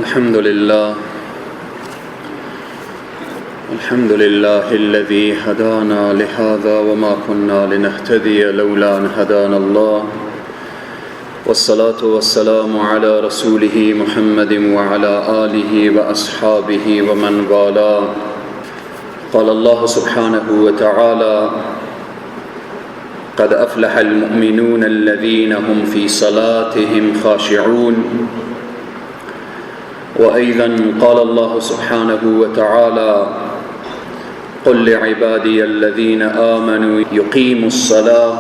الحمد لله الحمد لله الذي هدانا لهذا وما كنا لنهتدي لولا أن هدانا الله، والصلاة والسلام على رسوله محمد وعلى آله وأصحابه ومن والاه. قال الله سبحانه وتعالى: قد أفلح المؤمنون الذين هم في صلاتهم خاشعون. وأيضا قال الله سبحانه وتعالى: قل لعبادي الذين آمنوا يقيموا الصلاة.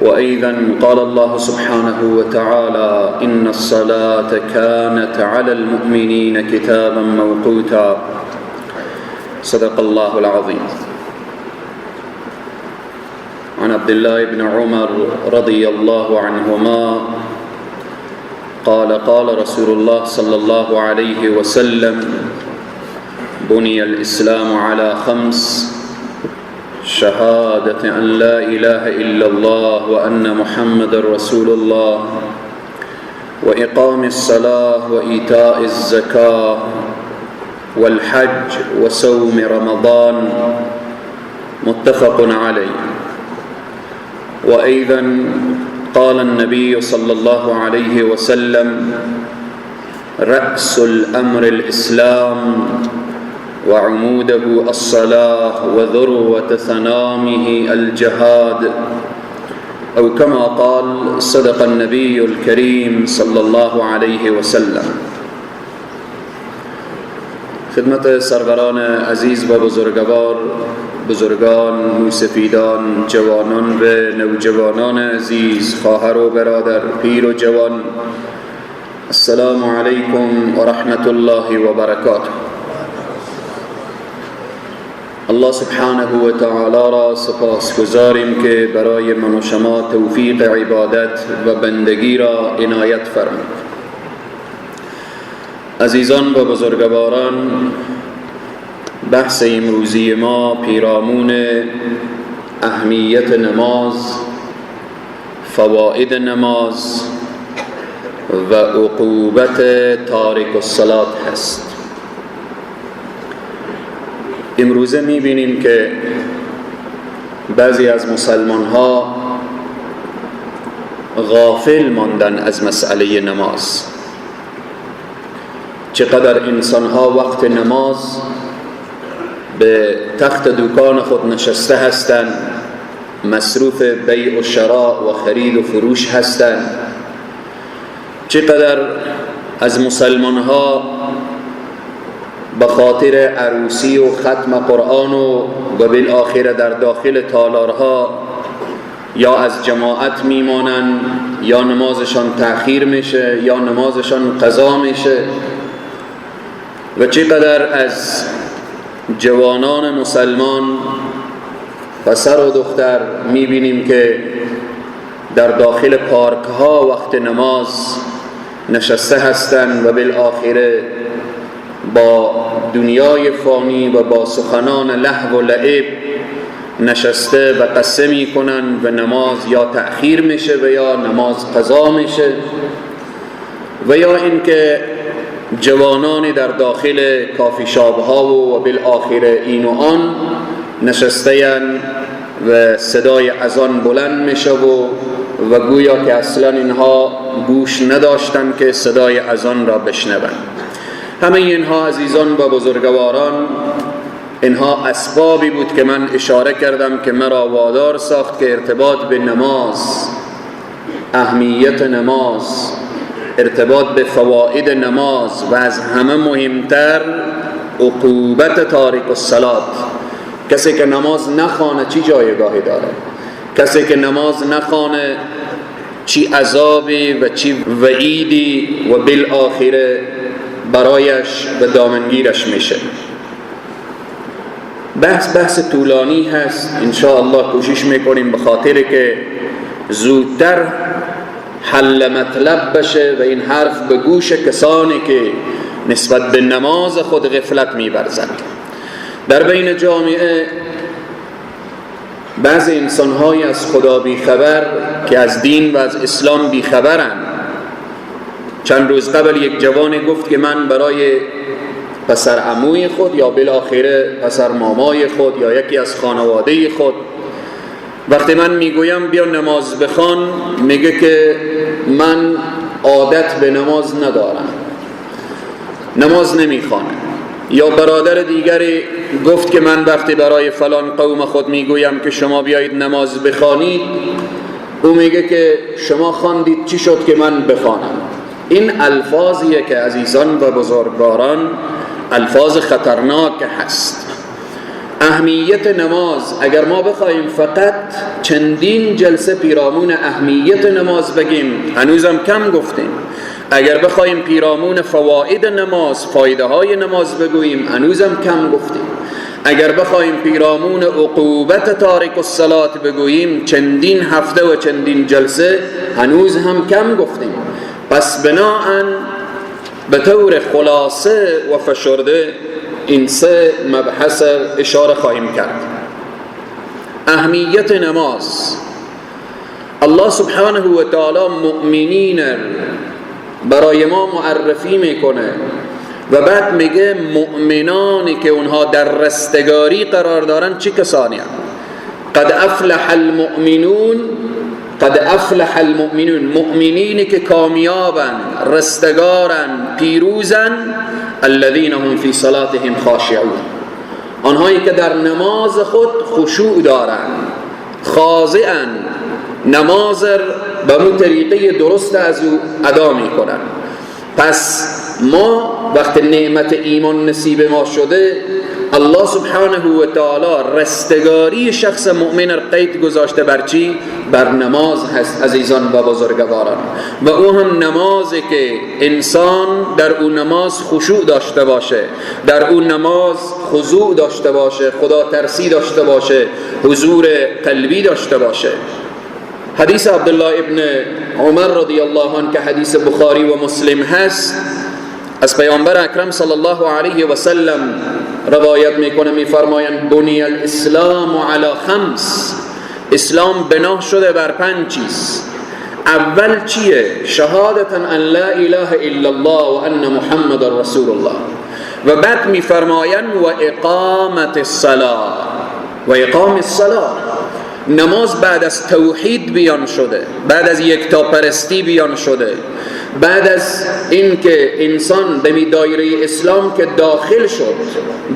وأيضا قال الله سبحانه وتعالى: إن الصلاة كانت على المؤمنين كتابا موقوتا. صدق الله العظيم. عن عبد الله بن عمر رضي الله عنهما قال: قال رسول الله صلى الله عليه وسلم: بني الإسلام على خمس: شهادة أن لا إله إلا الله وأن محمد رسول الله، وإقام الصلاة، وإيتاء الزكاة، والحج، وصوم رمضان. متفق عليه. وأيضا قال النبي صلى الله عليه وسلم: رأس الأمر الإسلام، وعموده الصلاة، وذروة ثنامه الجهاد، أو كما قال. صدق النبي الكريم صلى الله عليه وسلم. خدمت سروران عزیز و بزرگوار، بزرگان، موسفیدان، جوانان و نوجوانان عزیز، خواهر و برادر، پیر و جوان، السلام علیکم و رحمت الله و برکاته. الله سبحانه و تعالی را سپاسگزاریم که برای من و شما توفیق عبادت و بندگی را عنایت فرمود. عزیزان و بزرگواران، بحث امروزی ما پیرامون اهمیت نماز، فواید نماز و عقوبت تارک الصلاة هست. امروزه میبینیم که بعضی از مسلمان ها غافل ماندن از مسئله نماز. چقدر انسان ها وقت نماز به تخت دکان خود نشسته هستند، مصروف بیع و شراء و خرید و فروش هستند. چقدر از مسلمان ها به خاطر عروسی و ختم قرآن و بالآخره در داخل تالارها یا از جماعت میمانند، یا نمازشان تأخیر میشه، یا نمازشان قضا میشه. و چقدر از جوانان مسلمان، پسر و دختر، میبینیم که در داخل پارک ها وقت نماز نشسته هستند و بالآخره با دنیای فانی و با سخنان لهو و لعب نشسته و قصه میکنن و نماز یا تأخیر میشه و یا نماز قضا میشه، و یا اینکه جوانان در داخل کافی شاپ ها و بالآخره این و آن نشسته و صدای اذان بلند میشه و گویا که اصلا اینها گوش نداشتن که صدای اذان را بشنون. همه اینها عزیزان و بزرگواران، اینها اسبابی بود که من اشاره کردم که مرا وادار ساخت که ارتباط به نماز، اهمیت نماز، ارتباط به فواید نماز و از همه مهمتر عقوبت تارک الصلاة. کسی که نماز نخوانه چی جایگاهی داره؟ کسی که نماز نخوانه چی عذابی و چی وعیدی و بالآخره برایش و دامنگیرش میشه. بحث طولانی هست، انشاءالله کوشش میکنیم به خاطر که زودتر حل مطلب بشه و این حرف به گوش کسانی که نسبت به نماز خود غفلت می‌ورزند. در بین جامعه بعضی انسان‌های از خدا بیخبر که از دین و از اسلام بیخبرند، چند روز قبل یک جوان گفت که من برای پسر عموی خود یا بالاخره پسر مامای خود یا یکی از خانواده خود، وقتی من میگویم بیا نماز بخوان، میگه که من عادت به نماز ندارم، نماز نمیخوانم. یا برادر دیگری گفت که من وقتی برای فلان قوم خود میگویم که شما بیایید نماز بخوانید، او میگه که شما خواندید چی شد که من بخوانم؟ این الفاظیه که عزیزان و بزرگواران الفاظ خطرناک هست. اهمیت نماز، اگر ما بخوایم فقط چندین جلسه پیرامون اهمیت نماز بگیم هنوزم کم گفتیم. اگر بخوایم پیرامون فواید نماز، فایده های نماز بگوییم هنوزم کم گفتیم. اگر بخوایم پیرامون عقوبت تارک الصلاة بگوییم چندین هفته و چندین جلسه هنوز هم کم گفتیم. پس بناهن به طور خلاصه و فشرده این سه مبحث اشاره خواهیم کرد. اهمیت نماز، الله سبحانه و تعالی مؤمنین برای ما معرفی میکنه و بعد میگه مؤمنانی که اونها در رستگاری قرار دارن چه کسانی هستند؟ قد افلح المؤمنون، قد افلح المؤمنون، مؤمنینی که کامیابن، رستگارن، پیروزن، الذین هم فی صلاتهم خاشعون، آنهایی که در نماز خود خشوع دارن، خاضعن، نماز به مو طریقه درست از او ادا میکنن. پس ما وقت نعمت ایمان نصیب ما شده، الله سبحانه و تعالی رستگاری شخص مؤمن را قید گذاشته بر چی؟ بر نماز هست عزیزان و بزرگواران. و او هم نمازی که انسان در او نماز خشوع داشته باشه، در او نماز خضوع داشته باشه، خدا ترسی داشته باشه، حضور قلبی داشته باشه. حدیث عبدالله ابن عمر رضی الله عنه که حدیث بخاری و مسلم هست، از پیامبر اکرم صلی الله علیه و سلم روایت میکنه، میفرمایند بنی الاسلام علی خمس، اسلام بنا شده بر 5 چیز. اول چیه؟ شهادت ان لا اله الا الله و ان محمد رسول الله. و بعد میفرمایند و اقامت الصلاه، و اقام الصلاه. نماز بعد از توحید بیان شده، بعد از یکتاپرستی بیان شده، بعد از اینکه انسان به دایره اسلام که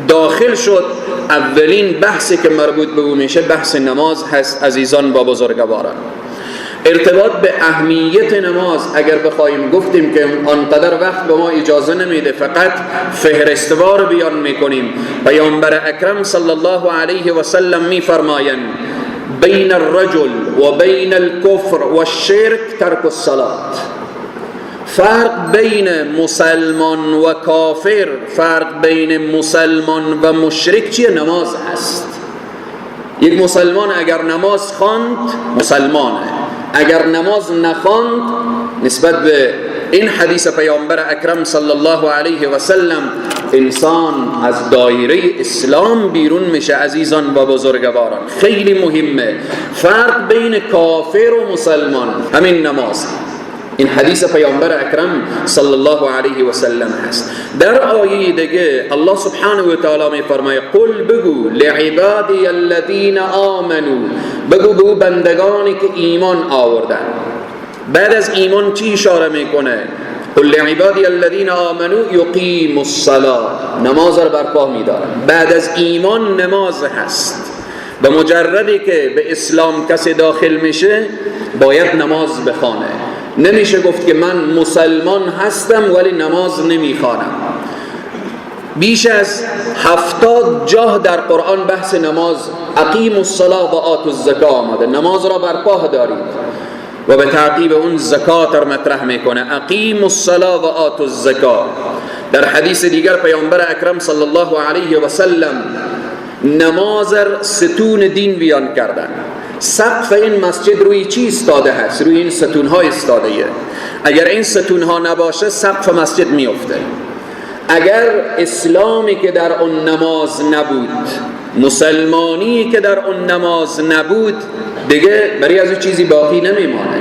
داخل شد، اولین بحثی که مربوط به او میشه بحث نماز هست عزیزان با بزرگواران. ارتباط به اهمیت نماز اگر بخوایم، گفتیم که آنقدر وقت به ما اجازه نمیده، فقط فهرستوار بیان میکنیم. پیامبر اکرم صلی الله علیه و سلم میفرمایند بین الرجل و بین الكفر و الشرک ترک الصلاة. فرق بین مسلمان و کافر، فرق بین مسلمان و مشرک چیه؟ نماز هست. یک مسلمان اگر نماز خواند مسلمانه، اگر نماز نخواند نسبت به این حدیث پیامبر اکرم صلی الله علیه و سلم انسان از دایره اسلام بیرون میشه. عزیزان و بزرگواران خیلی مهمه فرق بین کافر و مسلمان همین نماز. این حدیث پیامبر اکرم صلی الله علیه و سلم هست. در آیه دیگه الله سبحانه و تعالی میفرماید قل، بگو، لعبادی الذین آمنوا، بگو به بندگانی که ایمان آوردن. بعد از ایمان چی اشاره میکنه؟ قل لعبادی الذین آمنوا یقیموا الصلاة، نماز را برپا میدارن. بعد از ایمان نماز هست. به مجردی که به اسلام کسی داخل میشه باید نماز بخوانه. نمیشه گفت که من مسلمان هستم ولی نماز نمیخوانم. بیش از 70 جاه در قرآن بحث نماز، اقیموا الصلاة و آتوا الزکاة آمده، نماز را برپا دارید و به تعقیب اون زکات را مطرح میکنه، اقیموا الصلاة و آتوا الزکاة. در حدیث دیگر پیامبر اکرم صلی الله علیه و سلم نماز ستون دین بیان کردن. سقف این مسجد روی چی استاده هست؟ روی این ستون ها استاده. اگر این ستون ها نباشه سقف مسجد میفته. اگر اسلامی که در اون نماز نبود، مسلمانی که در اون نماز نبود، دیگه برای از چیزی باقی نمیمانه.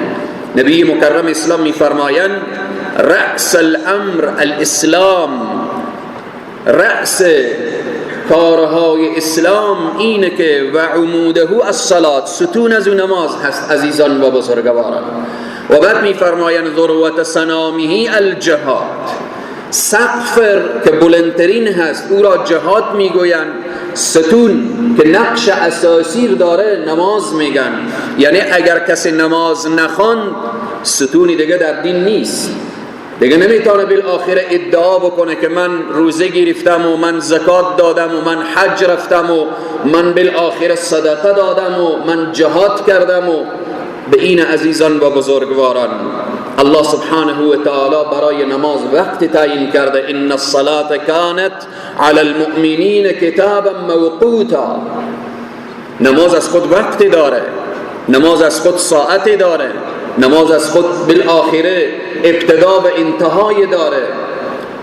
نبی مکرم اسلام میفرمایند رأس الامر الاسلام، رأس کارهای اسلام اینه که و عموده الصلاة، ستون از نماز هست عزیزان و بزرگواران. و بعد میفرمایند ذروة سنامه الجهاد، سقف که بلندترین هست او را جهاد میگویند، ستون که نقش اساسی داره نماز میگن. یعنی اگر کسی نماز نخواند ستونی دیگه در دین نیست، دیگه نمیتونه بالآخره ادعا بکنه که من روزه گرفتم و من زکات دادم و من حج رفتم و من بالآخره صدقه دادم و من جهاد کردم. و به این عزیزان و بزرگواران، الله سبحانه و تعالی برای نماز وقت تعیین کرده. ان الصلاة كانت على المؤمنین کتابا موقوتا. نماز از خود وقت داره، نماز از خود ساعت داره، نماز از خود بالآخره ابتدا و انتهای داره.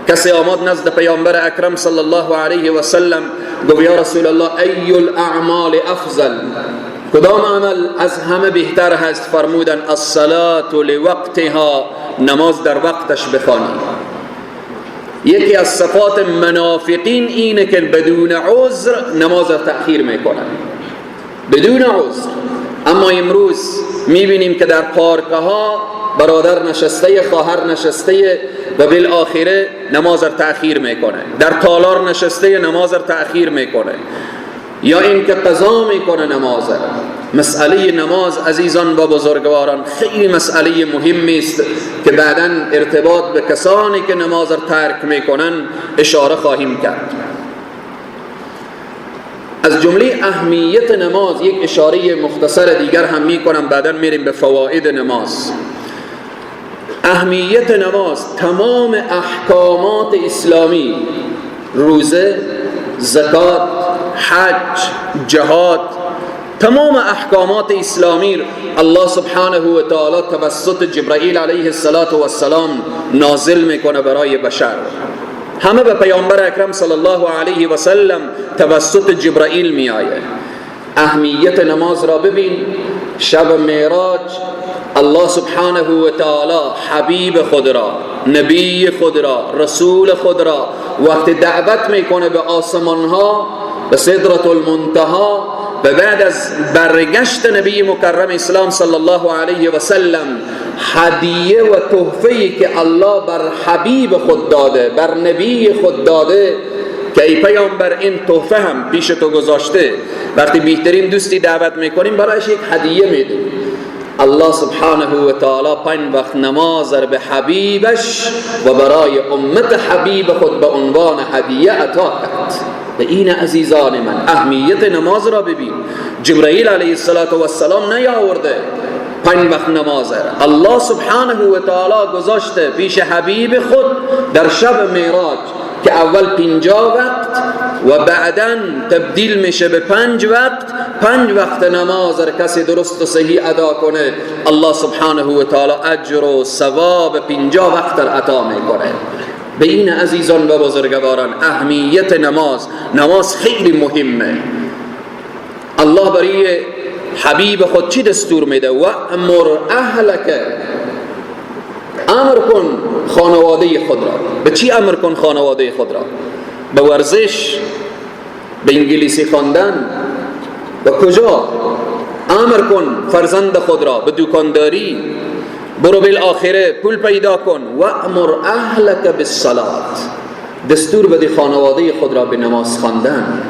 کسی آمد نزد پیامبر اکرم صلی الله علیه و سلم، گفت یا رسول الله ای الاعمال افضل، کدام عمل از همه بهتر هست؟ فرمودن الصلاة لوقتها، نماز در وقتش بخوانی. یکی از صفات منافقین اینه که بدون عذر نماز را تأخیر میکنن، بدون عذر. اما امروز میبینیم که در پارکها برادر نشسته، خواهر نشسته و بالآخره نماز را تأخیر میکنه، در تالار نشسته نماز را تأخیر میکنه، یا اینکه قضا میکنه نماز. مسئله نماز عزیزان و بزرگواران خیلی مسئله مهمی است که بعداً ارتباط به کسانی که نماز را ترک میکنن اشاره خواهیم کرد. از جمله اهمیت نماز یک اشاره مختصر دیگر هم میکنم، بعداً میریم به فواید نماز. اهمیت نماز، تمام احکامات اسلامی، روزه، زکات، حج، جهاد، تمام احکامات اسلامی الله سبحانه و تعالی توسط جبرائیل علیه السلام نازل میکنه برای بشر. همه به پیامبر اکرم صلی الله علیه و سلم توسط جبرائیل می آیه. اهمیت نماز را ببین. شب معراج الله سبحانه و تعالی حبیب خود را، نبی خود را، رسول خود را وقت دعوت میکنه به آسمان ها، به سدرة المنتها، و بعد از برگشت نبی مکرم اسلام صلی الله علیه و سلم هدیه و تحفه‌ای که الله بر حبیب خود داده، بر نبی خود داده که ای پیامبر این تحفه هم پیش تو گذاشته. وقتی بهترین دوستی دعوت میکنیم برایش یک هدیه میدیم. الله سبحانه و تعالی 5 وقت نماز به حبیبش و برای امت حبیب خود به عنوان هدیه عطا کرد. به این عزیزان من اهمیت نماز را ببین. جبرائیل علیه السلام نیاورده 5 وقت نماز را، الله سبحانه و تعالی گذاشته پیش حبیب خود در شب معراج که اول 50 وقت و بعداً تبدیل میشه به 5 وقت. 5 وقت نماز را کسی درست و صحیح ادا کنه الله سبحانه و تعالی اجر و ثواب 50 وقت را عطا میکنه. به این عزیزان و بزرگواران اهمیت نماز، نماز خیلی مهمه. الله برای حبیب خود چی دستور میده؟ و امر اهلک، امر کن خانواده خود را. به چی امر کن خانواده خود را؟ به ورزش، به انگلیسی خواندن، به کجا؟ امر کن فرزند خود را به دکانداری، برو بالآخره پول پیدا کن. و امر اهلک بالصلاة، دستور بده خانواده خود را به نماز خواندن،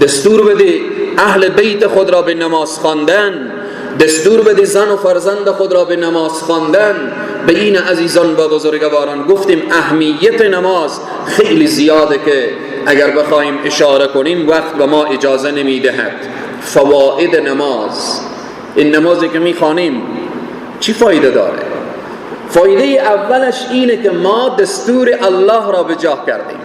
دستور بده اهل بیت خود را به نماز خواندن، دستور بده زن و فرزند خود را به نماز خواندن. به این عزیزان و بزرگواران گفتیم اهمیت نماز خیلی زیاده که اگر بخوایم اشاره کنیم وقت به ما اجازه نمیدهد. فواید نماز، این نمازی که میخوانیم چی فایده داره؟ فایده اولش اینه که ما دستور الله را به جا کردیم،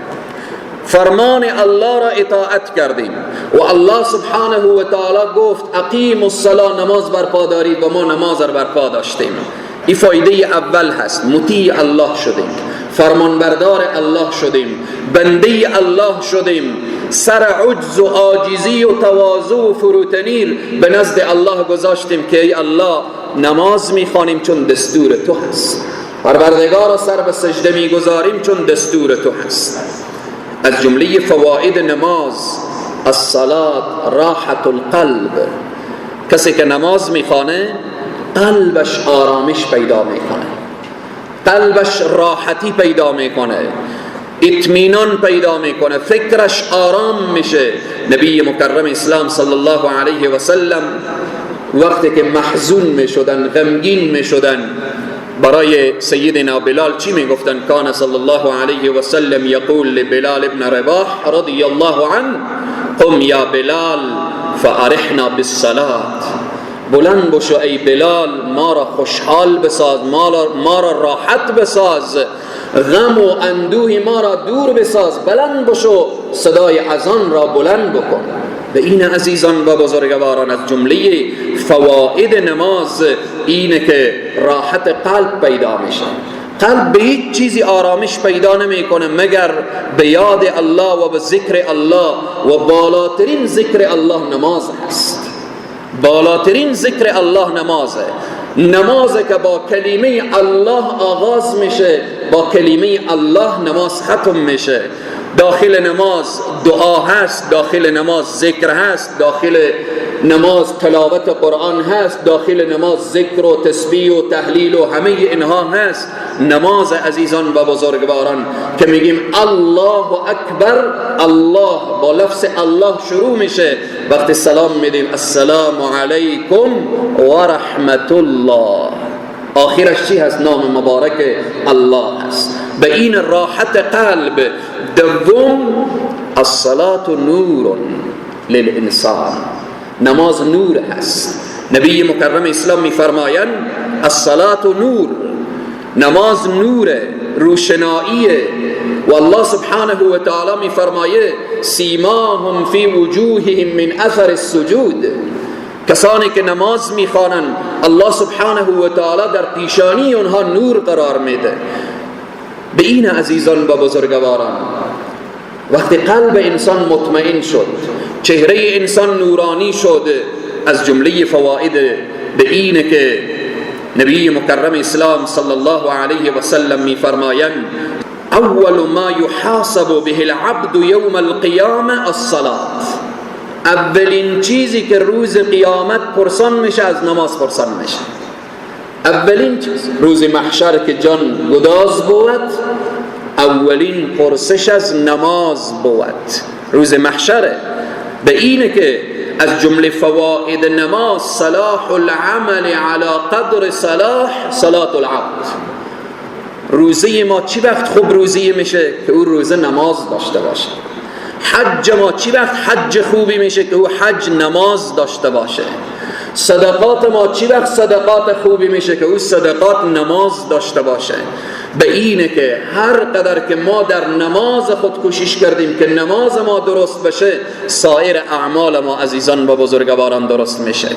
فرمان الله را اطاعت کردیم و الله سبحانه و تعالی گفت اقیم الصلاة، نماز برپا دارید و ما نماز را برپا داشتیم. این فایده اول هست، مطیع الله شدیم، فرمانبردار الله شدیم، بنده الله شدیم، سر عجز و عاجزی و تواضع و فروتنی به نزد الله گذاشتیم که ای الله نماز میخوانیم چون دستور تو هست. پروردگارا سر به سجده میگذاریم چون دستور تو هست. از جمله فواید نماز الصلاة راحت القلب. کسی که نماز میخوانه قلبش آرامش پیدا میکنه، قلبش راحتی پیدا میکنه، اطمینان پیدا میکنه، فکرش آرام میشه. نبی مکرم اسلام صلی الله علیه و سلم وقتی که محزون میشدن، غمگین میشدن، برای سیدنا بلال چی میگفتن؟ کان صلی الله علیه و سلم یقول لبلال ابن رباح رضی الله عنه قم یا بلال فارحنا بالصلاة. بلند بشو ای بلال، ما را خوشحال بساز، ما را راحت بساز، غم و اندوه ما را دور بساز، بلند بشو، صدای اذان را بلند بکن. به این عزیزان و بزرگواران، از جمله فواید نماز اینه که راحت قلب پیدا میشه. قلب به هیچ چیزی آرامش پیدا نمیکنه مگر به یاد الله و به ذکر الله، و بالاترین ذکر الله نماز هست. بالاترین ذکر الله نمازه. نماز که با کلمه الله آغاز میشه، با کلمه الله نماز ختم میشه. داخل نماز دعا هست، داخل نماز ذکر هست، داخل نماز تلاوت قرآن هست، داخل نماز ذکر و تسبیح و تهلیل و همه اینها هست. نماز عزیزان و بزرگواران که میگیم الله اکبر، الله با لفظ الله شروع میشه. وقتی سلام میدیم السلام علیکم و رحمت الله، آخرش چی هست؟ نام مبارک الله هست. به این راحت قلب. دوم الصلاة نور للانسان، نماز نور هست. نبی مکرم اسلام میفرمایند الصلاة نور، نماز نور، روشناییه. و الله سبحانه و تعالی میفرمایه سیماهم فی وجوههم من اثر السجود. کسانی که نماز میخوانند الله سبحانه و تعالی در پیشانی اونها نور قرار میده. به این عزیزان و بزرگواران، وقتی قلب انسان مطمئن شد، چهره انسان نورانی شد، از جمله فواید به اینه که نبی مکرم اسلام صلی الله علیه و سلم میفرمایند اول ما یحاسب به العبد یوم القیامه الصلاة. اولین چیزی که روز قیامت پرسان میشه از نماز پرسان میشه. اولین چیز روز محشر که جان گداز بود، اولین پرسش از نماز بود. روز محشره. به اینه که از جمله فواید نماز صلاح العمل علی قدر صلاح صلاة العبد. روزه ما چی وقت خوب روزه میشه؟ که او روزه نماز داشته باشه. حج ما چی وقت حج خوبی میشه؟ که او حج نماز داشته باشه. صدقات ما چی وقت صدقات خوبی میشه؟ که او صدقات نماز داشته باشه. به اینه که هر قدر که ما در نماز خود کوشش کردیم که نماز ما درست بشه، سایر اعمال ما عزیزان و بزرگواران درست میشه.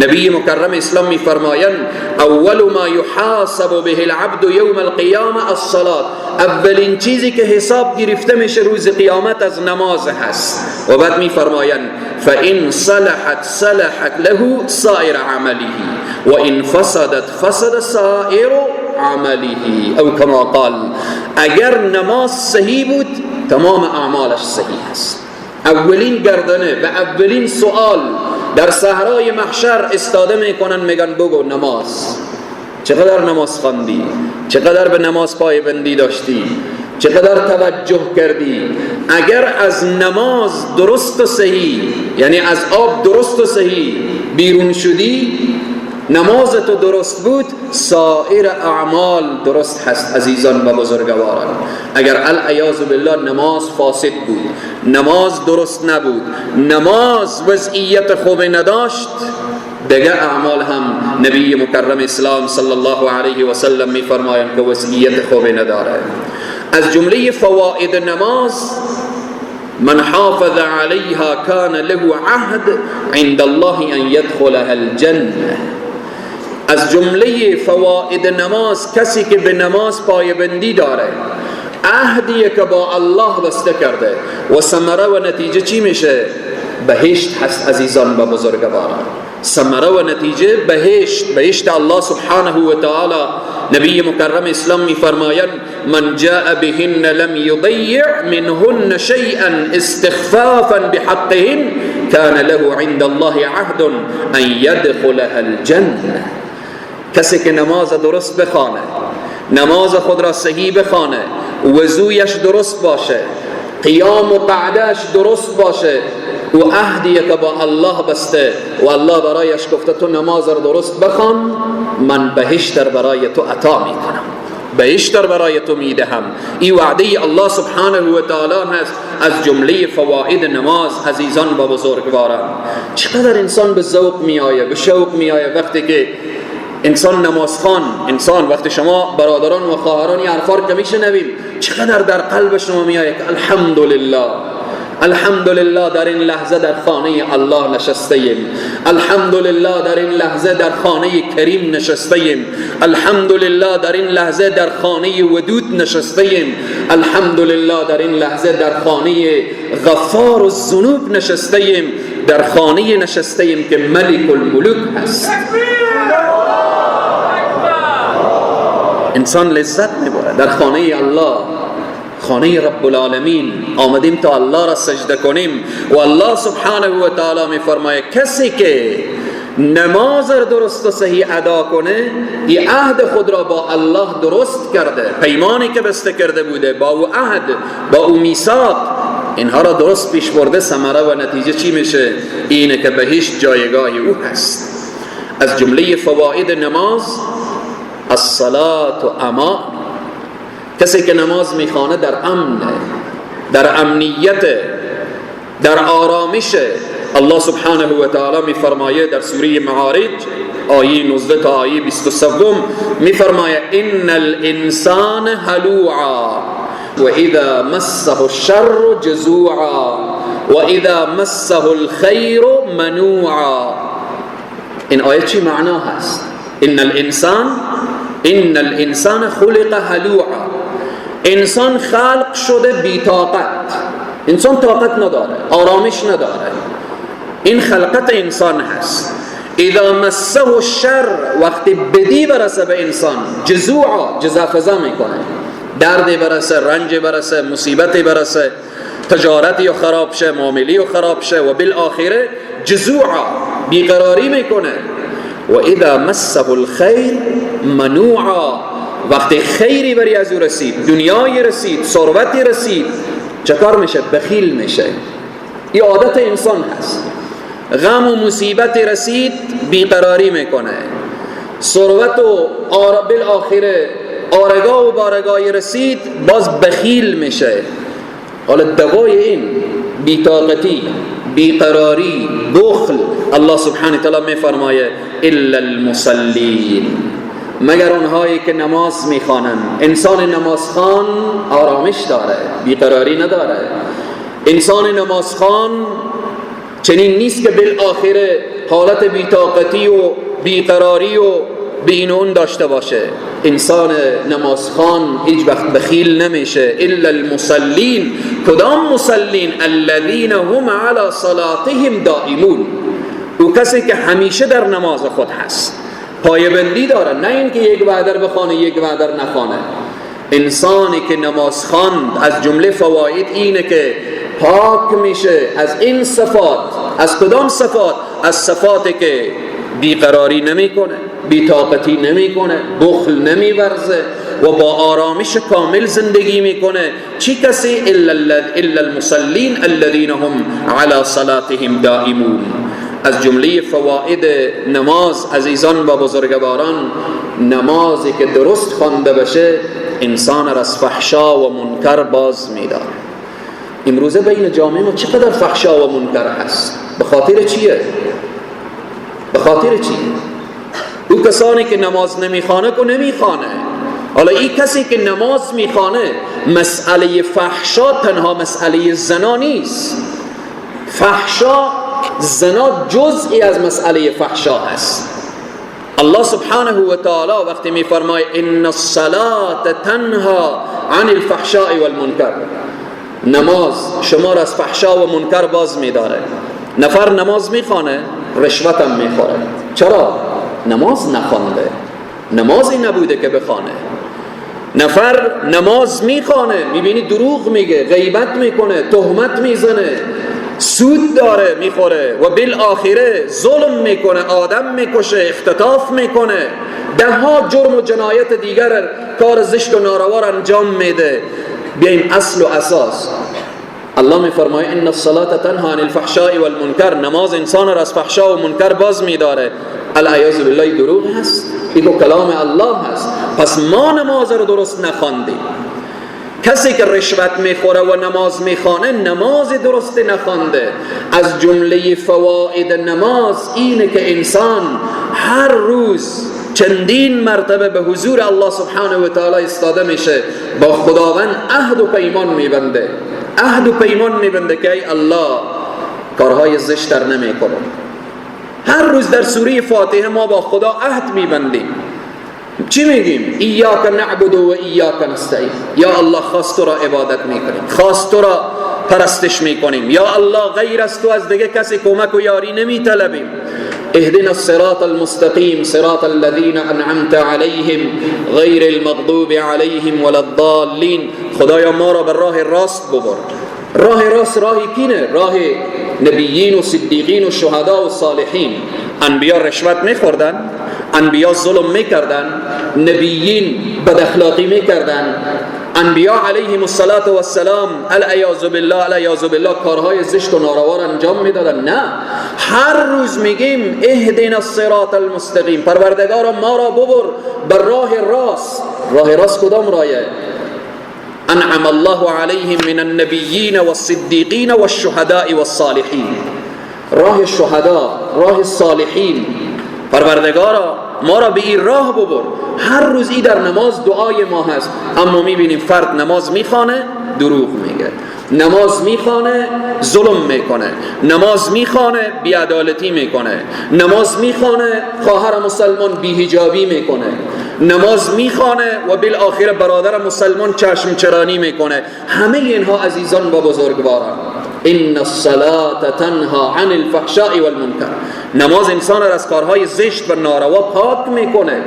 نبی مکرم اسلام میفرمایند اول ما یحاسب به العبد یوم القیامه الصلاة. اولین چیزی که حساب گرفته میشه روز قیامت از نماز هست. و بعد میفرمایند فإن صلحت صلحت له سائر عمله وإن فسدت فسد سائر عمله او کما قال. اگر نماز صحیح بود تمام اعمالش صحیح است. اولین گردنه و اولین سوال در صحرای محشر استاده میکنن، میگن بگو نماز، چقدر نماز خواندی، چقدر به نماز پایبندی داشتی، چقدر توجه کردی. اگر از نماز درست و صحیح، یعنی از آب درست و صحیح بیرون شدی، نماز تو درست بود، سایر اعمال درست هست. عزیزان و بزرگواران، اگر العیاذ بالله نماز فاسد بود، نماز درست نبود، نماز وضعیت خوب نداشت، دیگه اعمال هم نبی مکرم اسلام صلی الله علیه و سلم میفرمایند که وضعیت خوب نداره. از جمله فواید نماز من حافظ علیها کان له عهد عند الله ان يدخلها الجنه. از جمله فواید نماز کسی که به نماز پایبندی داره، عهدی که با الله بسته کرده، و ثمره و نتیجه چی میشه؟ بهشت هست عزیزان و بزرگواران. ثمره و نتیجه بهشت، بهشت الله سبحانه و تعالی. نبی مکرم اسلام میفرمایند من جاء بهن لم یضیع منهن شیئا استخفافا بحقهن كان له عند الله عهد ان يدخلها الجنه. کسی که نماز درست بخوانه، نماز خود را صحیح بخوانه، وضویش درست باشه، قیام و قعدهش درست باشه، و عهدی که با الله بسته و الله برایش گفته تو نماز را درست بخوان، من بهشت برای تو عطا میکنم، بهشت برای تو میدهم. این وعده الله سبحانه و تعالی هست. از جمله فواید نماز عزیزان و بزرگواران، چقدر انسان به ذوق میآید، به شوق میآید وقتی که انسان نمازخوان، انسان وقتی شما برادران و خواهران این حرفا رو که میشنویم، چقدر در قلب شما میآید که الحمدلله، الحمدلله در این لحظه در خانه الله نشسته ایم، الحمدلله در این لحظه در خانه کریم نشسته ایم، الحمدلله در این لحظه در خانه ودود نشسته ایم، الحمدلله در این لحظه در خانه غفار الذنوب نشسته ایم، در خانه نشسته ایم که ملک الملوک هست. انسان لذت میبره در خانه الله، خانه رب العالمین آمدیم تا الله را سجده کنیم. و الله سبحانه و تعالی میفرماید کسی که نماز را درست و صحیح ادا کنه، این عهد خود را با الله درست کرده، پیمانی که بسته کرده بوده با او عهد، با او میثاق، اینها را درست پیش برده، ثمره و نتیجه چی میشه؟ اینه که بهشت جایگاه او هست. از جمله فواید نماز الصلاة امان. کسی که نماز میخوانه در امن، در امنیت، در آرامش. الله سبحانه و تعالی میفرمایه در سوره معارج آیه 19 تا آیه 23 میفرمایه ان الانسان هلوعا و اذا مسه الشر جزوعا و اذا مسه الخیر منوعا. این آیه چی معنا هست؟ ان الانسان خلق هلوعا. انسان خلق شده بی طاقت، انسان طاقت نداره، آرامش نداره، این خلقت انسان هست. اذا مسه الشر، وقتی بدی برسه به انسان، جزوعا، جزافزا میکنه، درد برسه، رنج برسه، مصیبت برسه، تجارتی خراب شه، معاملی خراب شه، و بالآخره جزوعا، بیقراری میکنه. و اذا مسه الخیر منوعا، وقتی خیری بری از او رسید، دنیای رسید، ثروتی رسید، چکار میشه؟ بخیل میشه. این عادت انسان هست. غم و مصیبت رسید، بیقراری میکنه، ثروت و بالآخره آرگاه و بارگاهی رسید، باز بخیل میشه. حالا دوای این بیطاقتی، بیقراری، بخل، الله سبحانه تعالی میفرمایه الا المصلین، مگر اونهایی که نماز میخوانند. انسان نمازخوان آرامش داره، بیقراری نداره. انسان نمازخوان چنین نیست که بالآخره حالت بیطاقتی و بیقراری و بین اون داشته باشه. انسان نمازخوان هیچ وقت بخیل نمیشه. الا المصلین. کدام مصلین؟ الذین هم علی صلاتهم دائمون. او کسی که همیشه در نماز خود هست، پایبندی داره، نه اینکه یک وعده بخوانه یک وعده نخوانه. انسانی که نماز خواند، از جمله فواید اینه که پاک میشه از این صفات. از کدام صفات؟ از صفاتی که بیقراری نمیکنه، بیطاقتی نمیکنه، بخل نمیورزه و با آرامش کامل زندگی میکنه. چی کسی؟ الا المصلین الذین هم علی صلاتهم دائمون. از جمله فواید نماز عزیزان و بزرگواران، نمازی که درست خوانده بشه انسان را از فحشا و منکر باز میداره. امروزه بین جامعه ما چقدر فحشا و منکر هست؟ به خاطر چیه؟ به خاطر چی؟ او کسانی که نماز نمیخوانه که نمیخوانه. حالا این کسی که نماز میخوانه، مسئله فحشا تنها مسئله زنا نیست. فحشا، زنا جزئی از مسئله فحشا هست. الله سبحانه و تعالی وقتی میفرماید ان الصلاة تنها عن الفحشاء والمنکر، نماز شما را از فحشا و منکر باز میداره. نفر نماز میخوانه، رشوت هم میخوره. چرا؟ نماز نخوانده، نمازی نبوده که بخوانه. نفر نماز میخوانه، میبینی دروغ میگه، غیبت میکنه، تهمت میزنه، سود داره میخوره و بالآخره ظلم میکنه، آدم میکشه، اختطاف میکنه، ده ها جرم و جنایت دیگر، کار زشت و ناروا را انجام میده. بیایم اصل و اساس. الله میفرمایه ان الصلاة تنها عن الفحشاء والمنکر، نماز انسان را از فحشا و منکر باز میداره. العیاذ بالله دروغ هست، این کلام الله هست. پس ما نماز رو درست نخواندیم. کسی که رشوت میخوره و نماز میخوانه نماز درست نخوانده. از جمله فواید نماز اینه که انسان هر روز چندین مرتبه به حضور الله سبحانه و تعالی ایستاده میشه، با خداوند عهد و پیمان میبنده، عهد و پیمان میبنده که ای الله کارهای زشت در نمیکنم. هر روز در سوره فاتحه ما با خدا عهد میبندیم. چی میگیم؟ ایاک نعبد و ایاک نستعین. یا الله خاص تو را عبادت میکنیم، خاص تو را پرستش میکنیم، یا الله غیر از تو از دیگه کسی کمک و یاری نمیطلبیم. اهدنا الصراط المستقیم صراط الذین انعمت علیهم غیر المغضوب علیهم ولا الضالین. خدایا ما را به راه راست ببر. راه راست راه کینه؟ راه نبیین و صدیقین و شهدا و صالحین. انبیا رشوت میخوردن، انبیا ظلم میکردن، نبیین بد اخلاقی میکردن، انبیا علیهم الصلاة والسلام العیاذ بالله العیاذ بالله کارهای زشت و ناروا را انجام میدادن. نه، هر روز میگیم اهدنا الصراط المستقیم، پروردگارا ما را ببر بر راه راست. راه راست کدام راهه؟ انعم الله علیهم من النبیین والصدیقین والشهداء والصالحین. راه شهدا، راه صالحین. پروردگارا ما را به این راه ببر. هر روز ای در نماز دعای ما هست. اما میبینیم فرد نماز میخوانه دروغ میگه، نماز میخوانه ظلم میکنه، نماز میخوانه بیعدالتی میکنه، نماز میخوانه خواهر مسلمان بی‌حجابی میکنه، نماز میخوانه و بالآخره برادر مسلمان چشم چرانی میکنه. همه اینها عزیزان و بزرگواران، ان الصلاة تنها عن الفحشاء والمنکر. نماز انسان را از کارهای زشت و ناروا پاک میکنه.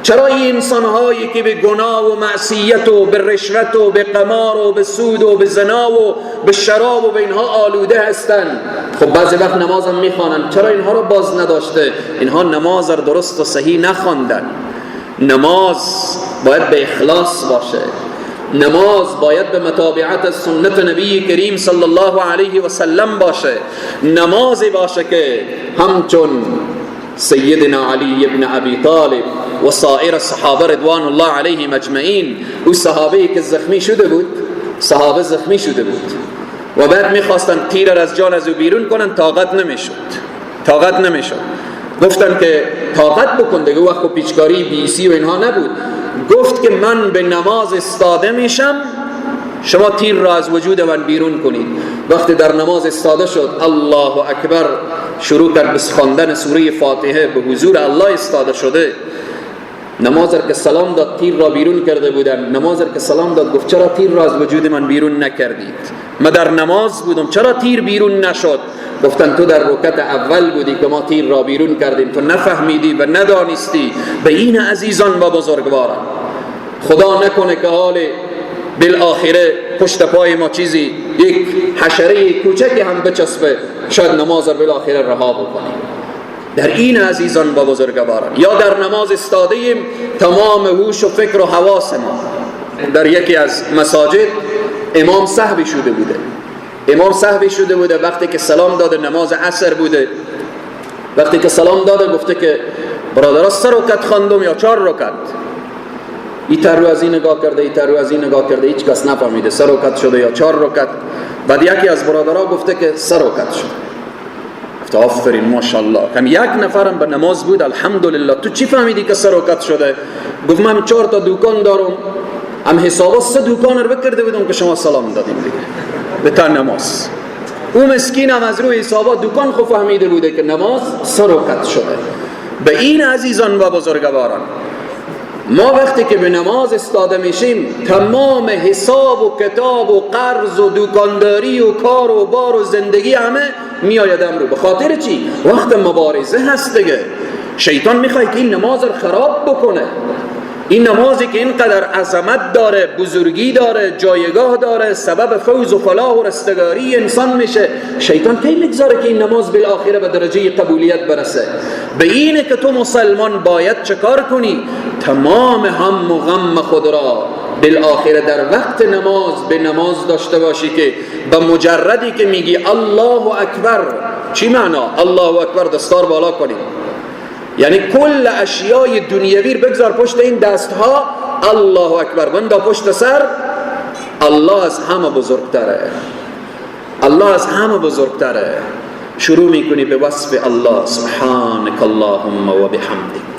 چرا این انسانهایی که به گناه و معصیت و به رشوت و به قمار و به سود و به زنا و به شراب و به اینها آلوده هستند، خب بعضی وقت نماز هم میخوانند، چرا اینها را باز نداشته؟ اینها نماز را درست و صحیح نخواندن. نماز باید به اخلاص باشه، نماز باید به متابعت سنت نبی کریم صلی الله علیه و سلم باشه، نمازی باشه که همچون سیدنا علی ابن ابی طالب و سایر صحابه رضوان الله علیهم اجمعین. او صحابه‌ای که زخمی شده بود، صحابه زخمی شده بود و بعد میخواستن تیر را از جان از او بیرون کنن، طاقت نمیشد، طاقت نمیشد. گفتن که طاقت بکن دیگه، وقت پیچکاری بیسی و اینها نبود. گفت که من به نماز استاده میشم، شما تیر را از وجود من بیرون کنید. وقتی در نماز استاده شد، الله اکبر، شروع کرد به خواندن سوره فاتحه، به حضور الله استاده شده. نماز را که سلام داد، تیر را بیرون کرده بودن. نماز را که سلام داد، گفت چرا تیر را از وجود من بیرون نکردید؟ من در نماز بودم، چرا تیر بیرون نشد؟ گفتن تو در رکعت اول بودی که ما تیر را بیرون کردیم، تو نفهمیدی و ندانستی. به این عزیزان و بزرگواران، خدا نکنه که حال بالآخره پشت پای ما چیزی، یک حشره کوچکی هم بچسبه، شاید نماز را بالآخره رها بکنیم. در این عزیزان و بزرگواران، یا در نماز استاده ایم، تمام هوش و فکر و حواس ما. در یکی از مساجد امام سهوی شده بوده، امام سهوی شده بوده. وقتی که سلام داده، نماز عصر بوده، وقتی که سلام داده گفته که برادرها 3 رکعت خواندم یا 4 رکعت؟ این تر رو از این نگاه کرده، این تر رو از این نگاه کرده، هیچ کس نفهمیده 3 رکعت شده یا 4 رکعت. بعد یکی از برادرها گفته که 3 رکعت شده. گفته آفرین ماشاءالله، کم یک نفرم به نماز بود، الحمدلله. تو چی فهمیدی که 3 رکعت شده؟ گفت من 4 تا دکان دارم، هم حسابا 3 دکان رو بکرده بودم که شما سلام دادیم دیگه به تا نماز. او مسکین هم از روی حسابا دکان خو فهمیده بوده که نماز 3 رکعت شده. به این عزیزان و بزرگواران، ما وقتی که به نماز استاده میشیم تمام حساب و کتاب و قرض و دکانداری و کار و بار و زندگی همه میآید امرو. به خاطر چی؟ وقت مبارزه هست دیگه. شیطان میخواد که این نماز رو خراب بکنه، این نمازی که اینقدر عظمت داره، بزرگی داره، جایگاه داره، سبب فوز و فلاح و رستگاری انسان میشه، شیطان کی میگذاره که این نماز بالآخره به درجه قبولیت برسه؟ به اینه که تو مسلمان باید چکار کنی؟ تمام هم و غم خود را بالآخره در وقت نماز به نماز داشته باشی که به مجردی که میگی الله اکبر، چی معنا؟ الله اکبر دستار بالا کنی، یعنی کل اشیای دنیوی بگذار پشت این دستها، الله اکبر بندا پشت سر. الله از همه بزرگتره، الله از همه بزرگتره. شروع میکنی به وصف الله، سبحانك اللهم و بحمدک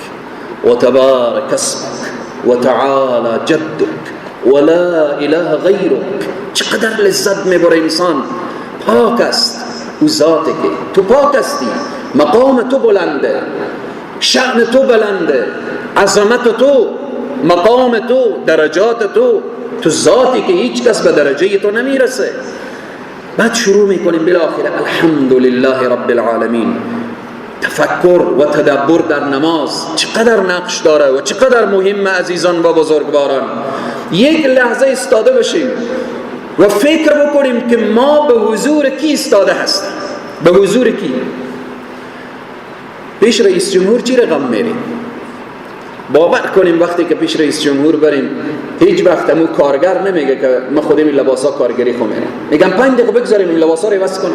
و تبارک اسمک و تعالی جدک و لا اله غیرک. چقدر لذت میبره انسان. پاک است او ذاتی که تو پاک هستی، مقام تو بلنده، شأن تو بلنده، عظمت تو، مقام تو، درجات تو، تو ذاتی که هیچ کس به درجه تو نمیرسه. بعد شروع میکنیم بالاخره الحمدلله رب العالمین. تفکر و تدبر در نماز چقدر نقش داره و چقدر مهم. عزیزان و بزرگواران، یک لحظه ایستاده بشیم و فکر بکنیم که ما به حضور کی ایستاده هستیم، به حضور کی؟ پیش رئیس جمهور چی رقم میریم؟ باور کنیم وقتی که پیش رئیس جمهور بریم هیچ وقت امو کارگر نمیگه که ما خودم این لباسا کارگری خو میرم، میگم 5 دقیقه بگذاریم این لباسا رو عوض کنم،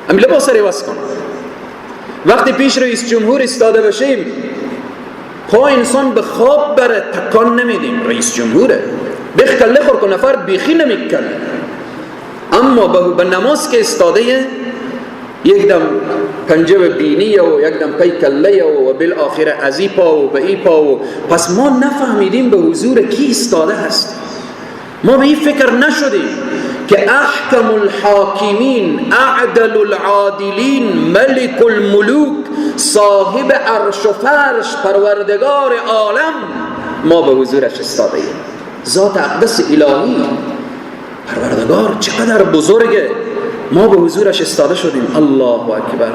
این لباسا رو عوض کنم. وقتی پیش رئیس جمهور ایستاده بشیم پا انسان به خواب بره تکان نمیدیم، رئیس جمهوره بخ کله خور کن نفر بیخی نمیکنه. اما به نماز که ایستاده یک دم پنجه به بینی و یک دم پی کله و بالآخره از ای پا و به ای پا و پس ما نفهمیدیم به حضور کی ایستاده هستیم. ما به این فکر نشدیم که احکم الحاکمین، اعدل العادلین، ملک الملوک، صاحب عرش و فرش، پروردگار عالم، ما به حضورش ایستاده ایم. ذات اقدس الهی پروردگار چقدر بزرگه، ما به حضورش ایستاده شدیم. الله اکبر،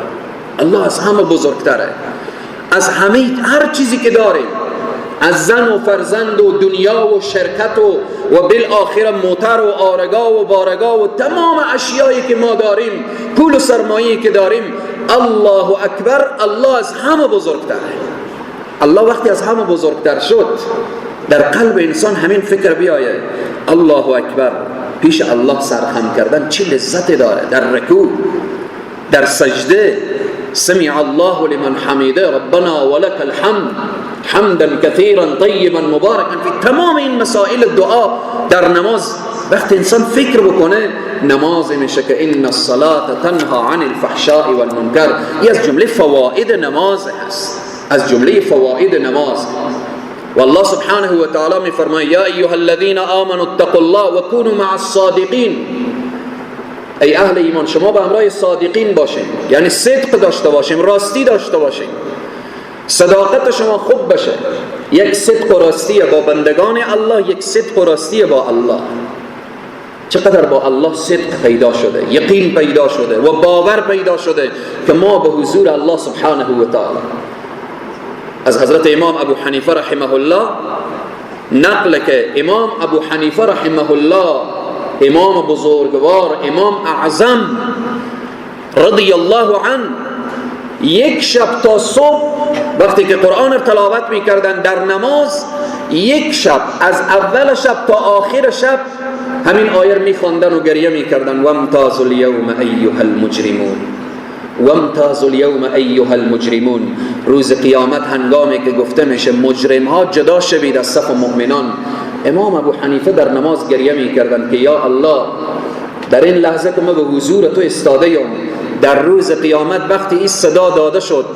الله از همه بزرگتره، از همه هر چیزی که داریم، از زن و فرزند و دنیا و شرکت و بالآخره موتر و آرگاه و بارگاه و تمام اشیایی که ما داریم، پول و سرمایه‌ای که داریم. الله اکبر، الله از همه بزرگتره. الله وقتی از همه بزرگتر شد در قلب انسان همین فکر بیایه الله اکبر، پیش الله سرخم کردن چه لذت داره. در رکوع، در سجده، سمع الله لمن حمیده ربنا ولک الحمد حمدا كثيرا طیبا مبارکا. فی تمام این مسائل دعا در نماز وقتی انسان فکر بکنه نماز میشه که ان الصلاة تنها عن الفحشاء والمنکر. این از جمله فواید نماز هست، از جمله فواید نماز. والله سبحانه و تعالی می فرماید یا ایها الذین آمنوا اتقوا الله وكونوا مع الصادقین. ای اهل ایمان شما به همراه صادقین باشین، یعنی صدق داشته باشیم، راستی داشته باشیم، صداقت شما خوب بشه. یک صدق و راستی با بندگان الله، یک صدق و راستی با الله. چقدر با الله صدق پیدا شده، یقین پیدا شده و باور پیدا شده که ما به حضور الله سبحانه و تعالی. از حضرت امام ابو حنیفه رحمه الله نقل که امام ابو حنیفه رحمه الله، امام بزرگوار، امام اعظم رضی الله عنه، یک شب تا صبح وقتی که قرآن را تلاوت می‌کردن در نماز، یک شب از اول شب تا آخر شب همین آیه را می‌خواندن و گریه می‌کردن: وامتازوا اليوم ایها المجرمون، وامتازوا اليوم ایها المجرمون. روز قیامت هنگامی که گفته میشه مجرم ها جدا شوید از صف مؤمنان، امام ابو حنیفه در نماز گریه می‌کردن که یا الله در این لحظه که ما به حضور تو ایستاده ایم، در روز قیامت وقتی این صدا داده شد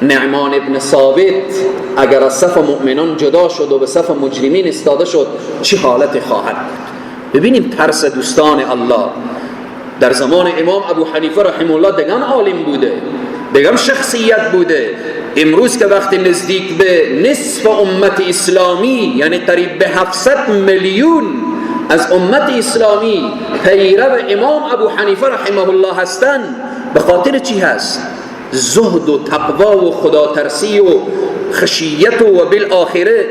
نعمان ابن ثابت اگر از صف مؤمنان جدا شد و به صف مجرمین ایستاده شد چه حالت خواهد بود. ببینیم ترس دوستان الله. در زمان امام ابو حنیفه رحمه الله دگن عالم بوده، دیگه شخصیت بوده. امروز که وقتی نزدیک به نصف امت اسلامی، یعنی قریب به 700 میلیون از امت اسلامی پیرو امام ابو حنیفه رحمه الله هستند، به خاطر چی هست؟ زهد و تقوا و خدا ترسی و خشیت و بالآخره.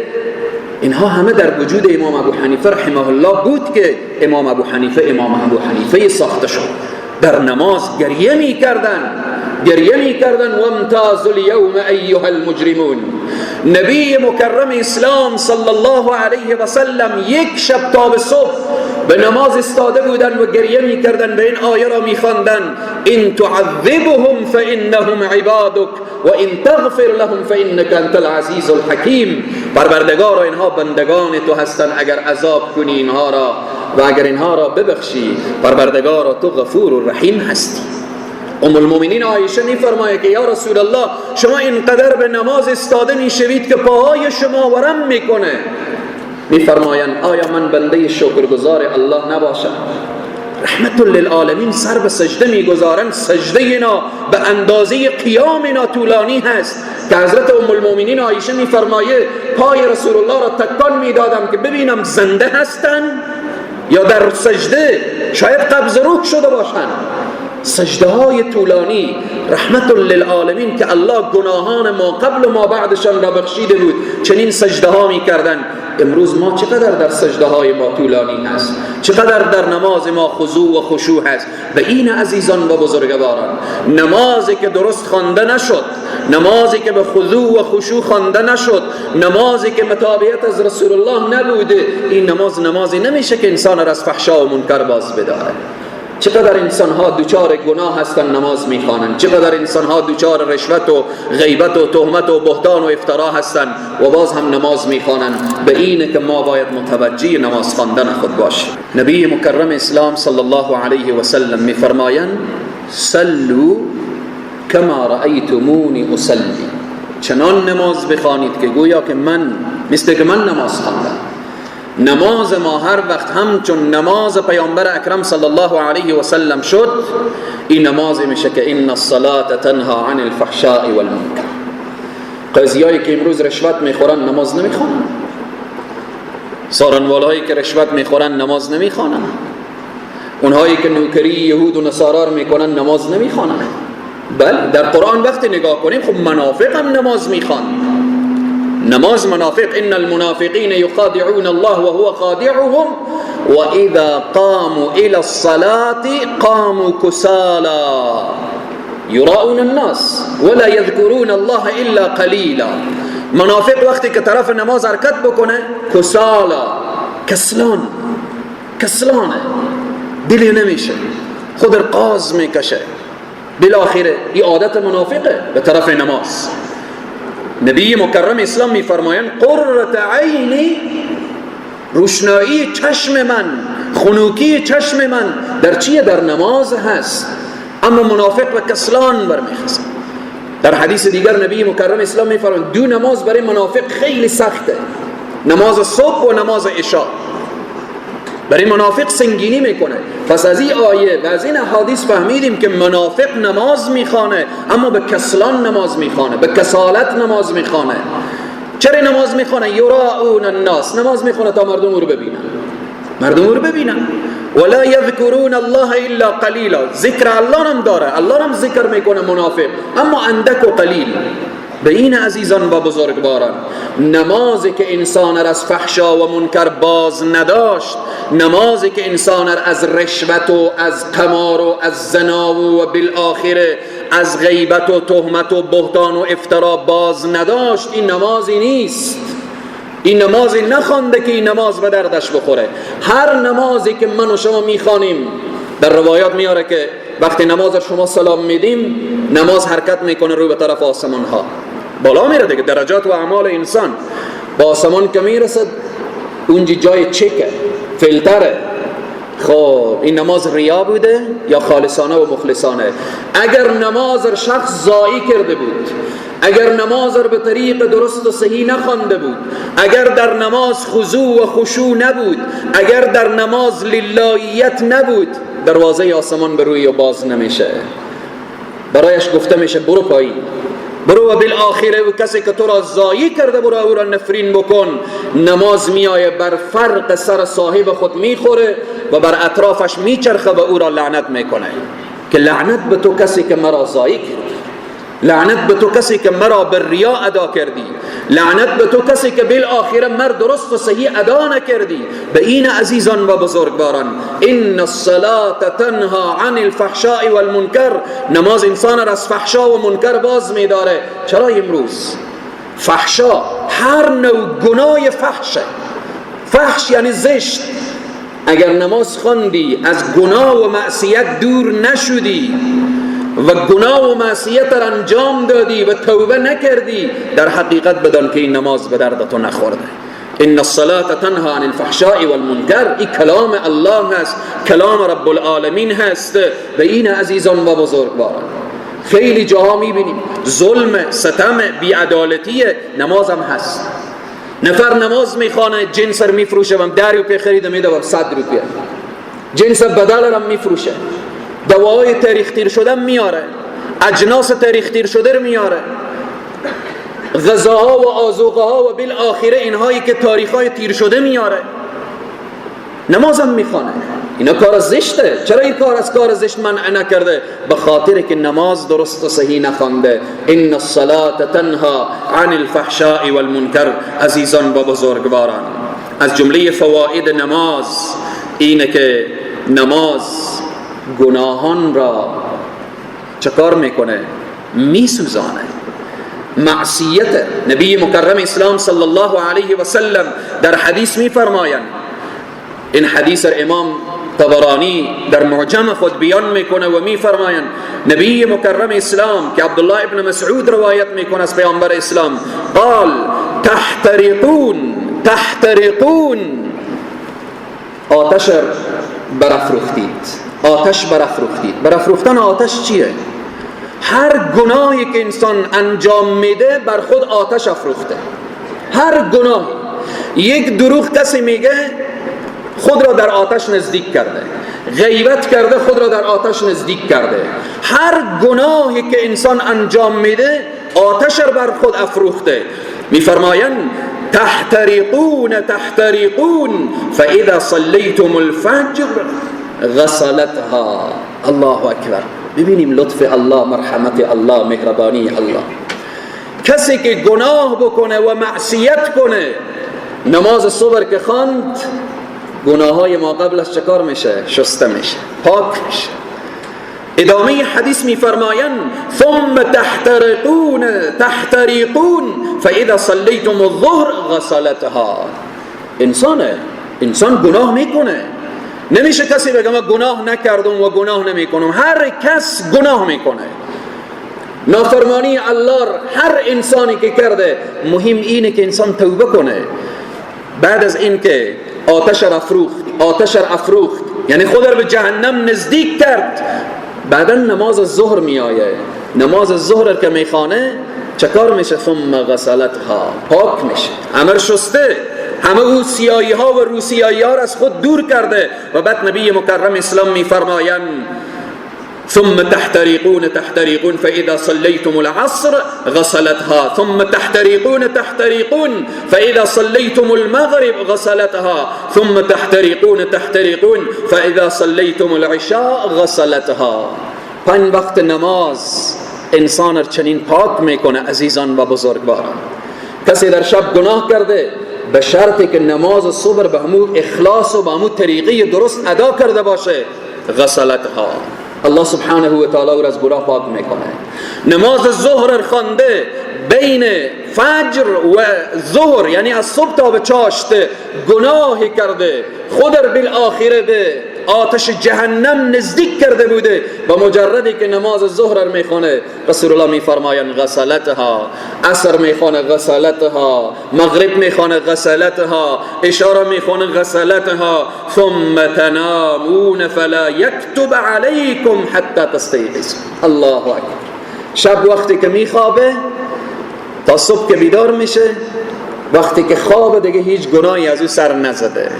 اینها همه در وجود امام ابو حنیفه رحمه الله بود که امام ابو حنیفه امام ابو حنیفه ساخته شد. در نماز گریه می کردن، گریه می کردن. وامتازوا اليوم ایها المجرمون. نبی مکرم اسلام صلی الله علیه و سلم یک شب تا به صبح به نماز استاده بودن و گریه می کردن، به این آیه را می خواندن: ان تعذبهم فانهم عبادك و ان تغفر لهم فانك انت العزیز الحکیم. پروردگار، اینها بندگان تو هستند، اگر عذاب کنی اینها را و اگر اینها را ببخشی، پروردگار تو غفور و رحیم هستی. ام المؤمنین عایشه میفرمایه که یا رسول الله، شما اینقدر به نماز استاده میشوید که پاهای شما ورم میکنه. میفرمایند آیا من بنده شکرگزار الله نباشم؟ رحمت للعالمین سر به سجده میگذارن، سجده اینا به اندازه قیام اینا طولانی هست که حضرت ام المؤمنین عایشه میفرمایه پای رسول الله را تکان میدادم که ببینم زنده هستن یا در سجده شاید قبض روح شده باشن. سجده های طولانی، رحمت للعالمین که الله گناهان ما قبل و ما بعدشان را بخشیده بود، چنین سجده ها می کردن. امروز ما چقدر در سجده های ما طولانی هست، چقدر در نماز ما خضوع و خشوع هست. به این عزیزان و بزرگواران، نمازی که درست خوانده نشد، نمازی که به خضوع و خشوع خوانده نشد، نمازی که متابعت از رسول الله نبوده، این نماز نمازی نمیشه که انسان را از فحشا و منکر باز بداره. چقدر انسان ها دچار گناه هستند نماز میخوانند، چقدر انسان ها دچار رشوت و غیبت و تهمت و بهتان و افترا هستند و باز هم نماز میخوانند. به اینه که ما باید متوجه نماز خواندن خود باشیم. نبی مکرم اسلام صلی الله علیه و سلم میفرمایند صلوا کما رأیتمونی اصلی، چنان نماز بخوانید که گویا که من مثل که من نماز خواندم. نماز ما هر وقت همچون نماز پیامبر اکرم صلی الله علیه و سلم شد، این نماز میشه که ان الصلاة تنها عن الفحشاء والمنکر. قاضیایی که امروز رشوت میخورن نماز نمیخوانن، سارنوالهایی که رشوت میخورن نماز نمیخوانن، اونهایی که نوکری یهود و نصارا میکنن نماز نمیخوانن. بله، در قرآن وقتی نگاه کنیم خب منافق هم نماز میخوان. نماز منافق، ان المنافقین یخادعون الله وهو خادعهم واذا قاموا الى الصلاة قاموا كسالى یراؤون الناس ولا یذکرون الله الا قلیلا. منافق وقتی که طرف نماز حرکت بکنه کسالا، کسلان، کسلانه، دلی نمیشه، خود قاز میکشه. بالاخره این عادت منافقه به طرف نماز. نبی مکرم اسلام میفرمایند قرة عینی، روشنایی چشم من، خنوکی چشم من در چیه؟ در نماز هست. اما منافق و کسلان برمیخزه. در حدیث دیگر نبی مکرم اسلام میفرمایند دو نماز برای منافق خیلی سخته، نماز صبح و نماز عشاء. برای منافق سنگینی میکنه. پس از این آیه و از این احادیث فهمیدیم که منافق نماز میخوانه اما به کسلان نماز میخوانه، به کسالت نماز میخوانه. چرا نماز میخوانه؟ یراؤون الناس، نماز میخونه تا مردم او رو ببینن، مردم او رو ببینن. ولا یذکرون الله الا قلیلا، ذکر الله هم داره، الله هم ذکر میکنه منافق، اما اندک و قلیل. به این عزیزان و بزرگواران، نمازی که انسان را از فحشا و منکر باز نداشت، نمازی که انسان را از رشوت و از قمار و از زنا و بالآخره از غیبت و تهمت و بهتان و افترا باز نداشت، این نمازی نیست. این نمازی نخوانده که این نماز به دردش بخوره. هر نمازی که من و شما میخوانیم، در روایات میاره که وقتی نماز شما سلام میدیم، نماز حرکت میکنه روی به طرف آسمان ها، بالا میره دیگه، درجات و اعمال انسان با آسمان که میرسد اونجا جای چکه، فیلتره. خب این نماز ریا بوده یا خالصانه و مخلصانه؟ اگر نماز شخص ضایع کرده بود، اگر نماز را به طریق درست و صحیح نخوانده بود، اگر در نماز خضوع و خشوع نبود، اگر در نماز للهیت نبود، دروازه آسمان به روی باز نمیشه. برایش گفته میشه برو پایین، برو و بالآخره و کسی که تو را ضایع کرده برو او را نفرین بکن. نماز میایه بر فرق سر صاحب خود میخوره و بر اطرافش میچرخه و او را لعنت میکنه که لعنت به تو کسی که مرا ضایع کردی، لعنت به تو کسی که مرا به ریا ادا کردی، لعنت به تو کسی که بالآخره مر درست و صحیح ادا نکردی. به این عزیزان و بزرگواران، ان الصلاة تنها عن الفحشاء والمنکر، نماز انسان را از فحشا و منکر باز میداره. چرا امروز فحشا هر نوع گناه فحشه، فحش یعنی زشت. اگر نماز خواندی از گناه و معصیت دور نشدی و گناه و معصیت را انجام دادی و توبه نکردی، در حقیقت بدان که این نماز به درد تو نخورده. ان الصلاة تنها عن الفحشاء والمنکر، این کلام الله هست، کلام رب العالمین هست. به این عزیزان و بزرگواران، خیلی جاها میبینیم ظلم، ستم، بیعدالتی، نماز هم هست. نفر نماز میخوانه، جنس رو میفروشه، 10 روپیه خریده میده 100 روپیه، جنس بدل رو میفروشه، دواهای تاریخ تیر شده میاره، اجناس تاریخ تیر شده رو میاره، غذاها و آذوقه ها و بالآخره اینهایی که تاریخ های تیر شده میاره، نمازم میخوانه. اینا کار زشته. چرا این کار از کار زشت منع نکرده؟ به خاطر که نماز درست و صحیح نخوانده. ان الصلاة تنها عن الفحشاء والمنکر. عزیزان و بزرگواران، از جمله فواید نماز اینه که نماز گناهان را چکار میکنه؟ میسوزانه. معصیت نبی مکرم اسلام صلی الله علیه و سلم در حدیث میفرمایند، این حدیث امام طبرانی در معجم خود بیان میکنه و میفرمایند نبی مکرم اسلام که عبدالله ابن مسعود روایت میکنه از پیامبر اسلام، قال تحترقون تحترقون، آتش برافروختید، آتش برافروختید. برافروختن آتش چیه؟ هر گناهی که انسان انجام میده بر خود آتش افروخته. هر گناهی، یک دروغ کسی میگه خود را در آتش نزدیک کرده، غیبت کرده خود را در آتش نزدیک کرده. هر گناهی که انسان انجام میده آتش را بر خود افروخته. میفرمایند تحترقون تحترقون فاذا صلیتم الفجر غسلتها. الله اکبر. ببینیم لطف الله، مرحمت الله، مهربانی الله. کسی که گناه بکنه و معصیت کنه، نماز صبح که خواند، گناه های ما قبلش چکار میشه؟ شسته میشه، پاک میشه. ادامه حدیث میفرمایند ثم تحترقون تحترقون فاذا صلیتم الظهر غسلتها. انسان گناه میکنه، نمیشه کسی بگه من گناه نکردم و گناه نمیکنم. هر کس گناه میکنه. نافرمانی الله هر انسانی که کرده، مهم اینه که انسان توبه کنه. بعد از اینکه آتش را افروخت، آتش را افروخت، یعنی خود را به جهنم نزدیک کرد، بعدا نماز ظهر میآیه. نماز ظهر که میخوانه چکار میشه؟ ثم غسلتها، پاک میشه، همه شسته، همه او سیایی ها و روسیایی ها را از خود دور کرده. و بعد نبی مکرم اسلام میفرمایند ثم تحترقون تحترقون فإذا صليتم العصر غسلتها ثم تحترقون تحترقون فإذا صليتم المغرب غسلتها ثم تحترقون تحترقون فإذا صليتم العشاء غسلتها. 5 وقت نماز انسان را چنین پاک میکنه. عزیزان و بزرگواران، کسی در شب گناه کرده، به شرطی که نماز صبح به همون اخلاص و به همون طریقه درست ادا کرده باشه، غسلتها، الله سبحانه و تعالی او را از گناه پاک میکنه. نماز ظهر خوانده، بین فجر و ظهر، یعنی از صبح تا به چاشت گناهی کرده، خود را بالآخره به آتش جهنم نزدیک کرده بوده، و مجردی که نماز ظهر میخونه، رسول الله میفرمایند غسلتها، عصر میخونه غسلتها، مغرب میخونه غسلتها، اشاره میخونه غسلتها، ثم تنامون فلا یکتب علیکم حتی تستیقظوا. الله اکبر. شب وقتی که میخوابه تا صبح که بیدار میشه، وقتی که خواب دیگه هیچ گناهی از او سر نزده.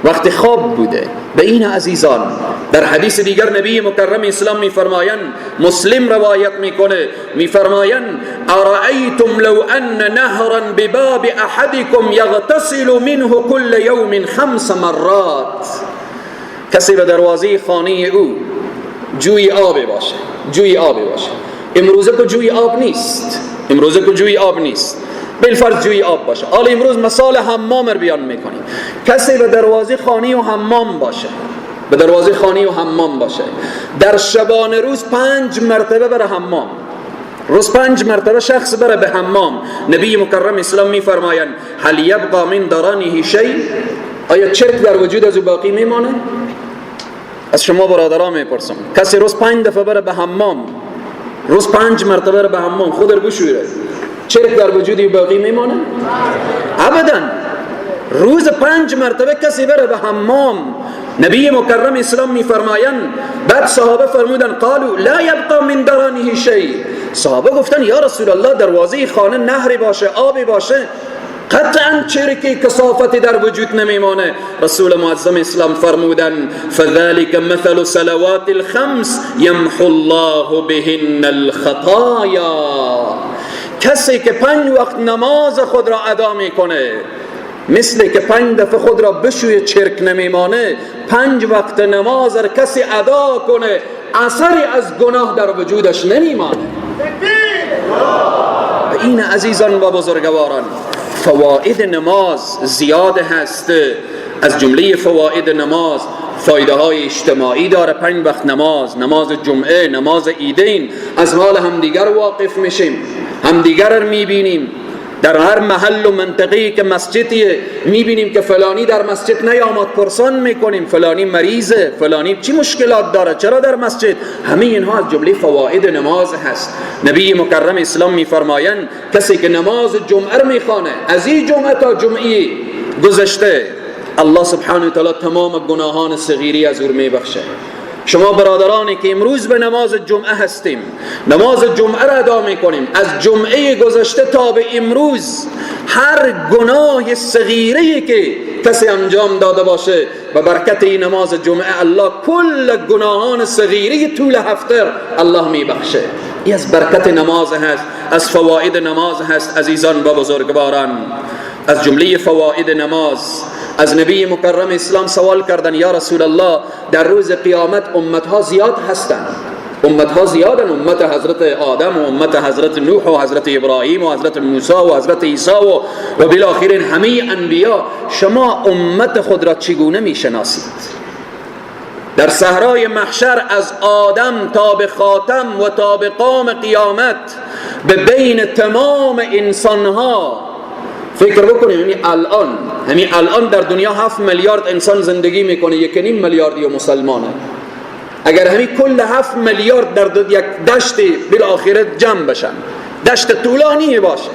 وقت خواب بوده. به این عزیزان در حدیث دیگر نبی مکرم اسلام میفرمایند، مسلم روایت میکنه، میفرمایند ارأیتم لو ان نهرا بباب احدکم یغتسل منه كل یوم 5 مرات. کسی به دروازه خانه او جوی آب باشه، جوی آب باشه، امروزه که جوی آب نیست، امروزه که جوی آب نیست، بالفرض جوی آب باشه، حالا امروز مثال حمام رو بیان میکنیم، کسی به دروازه خانه و حمام باشه، به دروازه خانه و حمام باشه، در شبانه روز 5 مرتبه بره حمام، روز 5 مرتبه شخص بره به حمام، نبی مکرم اسلام میفرمایند هل یبقى من درانه شیء، آیا چرک در وجود از او باقی میمانه؟ از شما برادران میپرسم، کسی روز 5 دفعه بره به حمام، روز 5 مرتبه بره به حمام، خود رو بشوره، چرک در وجودی باقی میمانه؟ ابدا. روز 5 مرتبه کسی بره به حمام، نبی مکرم اسلام میفرمایند، بعد صحابه فرمودن قالوا لا یبقى من درانه شیء، صحابه گفتن یا رسول الله دروازه خانه نهری باشه، آبی باشه، قطعا چرکی کثافتی در وجود نمیمانه. رسول معظم اسلام فرمودن فذلك مثل صلوات الخمس یمحو الله بهن الخطایا. کسی که 5 وقت نماز خود را ادا میکنه، مثل که 5 دفعه خود را بشوی چرک نمیمانه، 5 وقت نماز را کسی ادا کنه اثری از گناه در وجودش نمیمانه. این عزیزان و بزرگواران فواید نماز زیاد هست. از جمله فواید نماز فایده های اجتماعی داره. 5 وقت نماز، نماز جمعه، نماز عیدین، از حال همدیگر واقف میشیم، همدیگر رو میبینیم. در هر محل و منطقه‌ای که مسجدیه میبینیم که فلانی در مسجد نیامد، پرسان میکنیم فلانی مریضه، فلانی چی مشکلات داره، چرا در مسجد. همه اینها از جمله فواید نماز هست. نبی مکرم اسلام میفرمایند کسی که نماز جمعه رو میخوانه از این جمعه تا جمعه گذشته، الله سبحانه و تعالی تمام گناهان صغیری از او میبخشه. شما برادرانی که امروز به نماز جمعه هستیم، نماز جمعه را ادا میکنیم، از جمعه گذشته تا به امروز هر گناه صغیره که کسی انجام داده باشه، به برکت این نماز جمعه الله کل گناهان صغیره طول هفته الله میبخشه. این از برکت نماز هست، از فواید نماز هست. عزیزان و بزرگواران، از جمله فواید نماز، از نبی مکرم اسلام سوال کردن یا رسول الله در روز قیامت امتها زیاد هستند، امتها زیادن، امت حضرت آدم و امت حضرت نوح و حضرت ابراهیم و حضرت موسی و حضرت عیسی و بالاخره همه انبیا، شما امت خود را چگونه میشناسید؟ در صحرای محشر از آدم تا به خاتم و تا به قام قیامت به بین تمام انسانها، فکر بکنیم همین الان در دنیا 7 میلیارد انسان زندگی میکنه، 1.5 میلیاردی مسلمانه. اگر همین کل 7 میلیارد در یک دشت بالاخره جمع بشن، دشت طولانی باشه،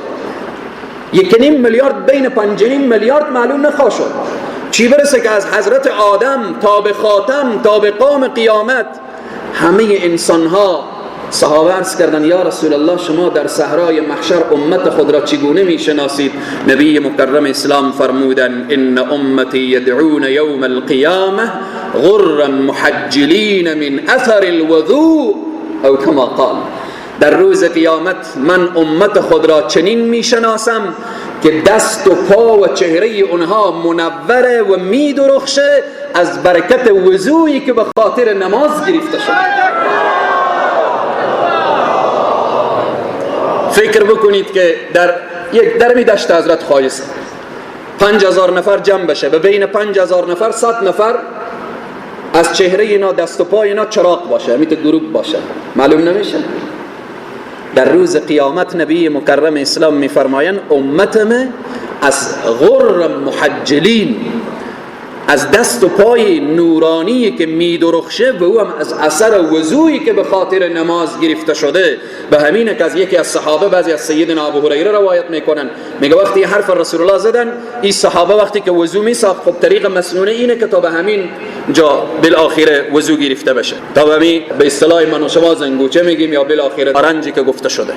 1.5 میلیارد بین 5.5 میلیارد معلوم نخواه شد، چی برسه که از حضرت آدم تا به خاتم تا به قام قیامت همه انسانها. صحابه عرض کردن یا رسول الله شما در صحرای محشر امت خود را چگونه میشناسید؟ نبی مکرم اسلام فرمودن ان امتی یدعون یوم القیامه غرا محجلین من اثر الوضوء او کما قال. در روز قیامت من امت خود را چنین میشناسم که دست و پا و چهره اونها منوره و میدرخشه از برکت وضوعی که به خاطر نماز گرفته شده. فکر بکنید که در یک درمی دشت حضرت خواجه 5000 نفر جمع بشه، به بین 5000 نفر 100 نفر از چهره اینا، دست و پای اینا چراغ باشه، همیت گروپ باشه، معلوم نمیشه. در روز قیامت نبی مکرم اسلام میفرمایند امتم از غر محجلین، از دست و پای نورانی که میدرخشه و او هم از اثر وضوعی که به خاطر نماز گرفته شده. به همینه که از یکی از صحابه، بعضی از سیدنا ابو هریره روایت میکنن، میگه وقتی حرف رسول الله زدن، این صحابه وقتی که وضو میساخت، خب طریق مسنونه اینه که تا به همین جا بالاخره وضو گرفته بشه، تا به همین به اصطلاح من و شما زنگوچه میگیم یا بالاخره آرنجی که گفته شده.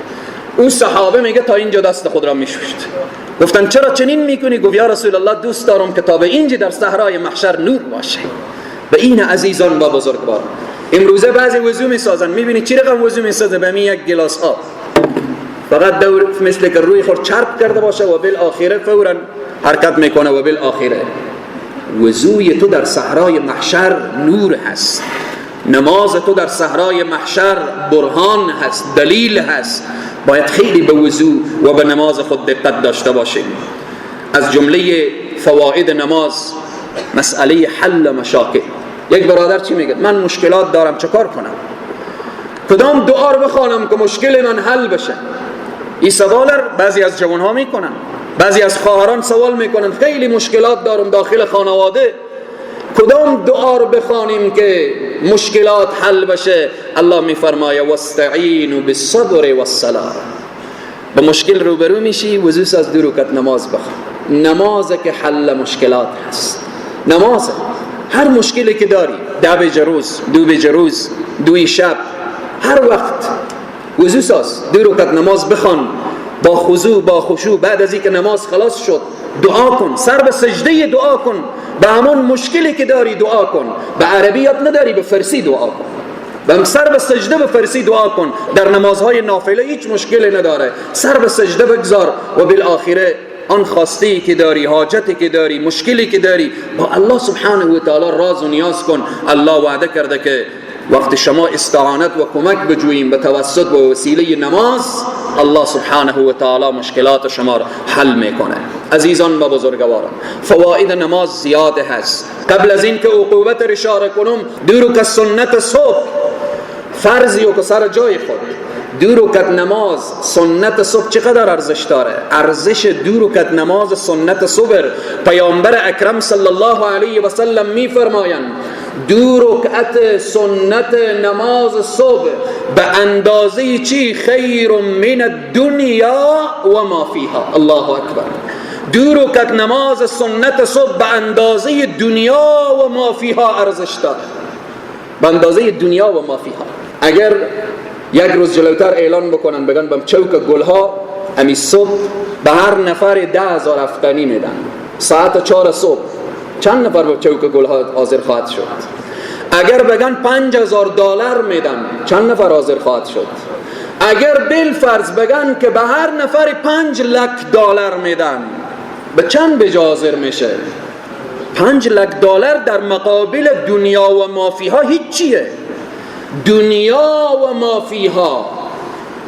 اون صحابه میگه تا اینجا دست خود را میشوشت. گفتن چرا چنین میکنی؟ گفت یا رسول الله دوست دارم که تا به اینجا در صحرای محشر نور باشه. به این عزیزان و بزرگواران، امروزه بعضی وضو میسازن، میبینی چی رقم وضو میسازه؟ به یک گلاس آب فقط دور مثل که روی خود چرب کرده باشه و بالآخره فورا حرکت میکنه و بالآخره وضوی تو در صحرای محشر نور هست، نماز تو در صحرای محشر برهان هست، دلیل هست. باید خیلی به وضو و به نماز خود دقت داشته باشیم. از جمله فواید نماز مسئله حل مشاکل. یک برادر چی میگه؟ من مشکلات دارم، چه کار کنم؟ کدام دعا رو بخوانم که مشکل من حل بشه؟ این سوال بعضی از جوانها میکنن، بعضی از خواهران سوال میکنن، خیلی مشکلات دارم داخل خانواده، کدام دعا رو بخوانیم که مشکلات حل بشه؟ الله میفرمایه واستعینوا بالصبر والصلاه. با مشکل روبرو میشی، وضو ساز، دو رکعت نماز بخوان. نماز که حل مشکلات هست. نماز هر مشکلی که داری، 10 بجه روز، 2 بجه روز، 2 شب، هر وقت وضو ساز، 2 رکعت نماز بخوان با خضوع با خشوع. بعد از اینکه نماز خلاص شد دعا کن، سر به سجده دعا کن، به همون مشکلی که داری دعا کن. به عربی یاد نداری، به فارسی دعا کن، به سر به سجده به فارسی دعا کن. در نمازهای نافله هیچ مشکلی نداره، سر به سجده بگذار و بالآخره آن خواسته که داری، حاجتی که داری، مشکلی که داری، با الله سبحانه و تعالی راز و نیاز کن. الله وعده کرده که وقت شما استعانت و کمک بجوییم به توسط و وسیله نماز، الله سبحانه و تعالی مشکلات شما را حل میکنه. عزیزان و بزرگواران، فواید نماز زیاد هست. قبل از این که عقوبت را اشاره کنم، دو رکعت سنت صبح فرضی و که سر جای خود، دو رکعت نماز سنت صبح چقدر ارزش داره؟ ارزش دو رکعت نماز سنت صبح، پیامبر اکرم صلی الله علیه و سلم میفرمایند دو رکعت سنت نماز صبح به اندازه چی؟ خیر من الدنیا و ما فیها. الله اکبر. دو رکعت نماز سنت صبح به اندازه دنیا و ما فیها ارزش داره، به اندازه دنیا و ما فیها. اگر یک روز جلوتر اعلان بکنن بگن بم چوک گلها امی صبح به هر نفر 10,000 افغانی میدن، ساعت 4 صبح چند نفر به چوک گلها حاضر خواهد شد؟ اگر بگن $5,000 میدن، چند نفر حاضر خواهد شد؟ اگر بالفرض بگن که به هر نفر $500,000 میدن، به چند بجا حاضر میشه؟ $500,000 در مقابل دنیا و مافیها هیچیه. دنیا و مافیها،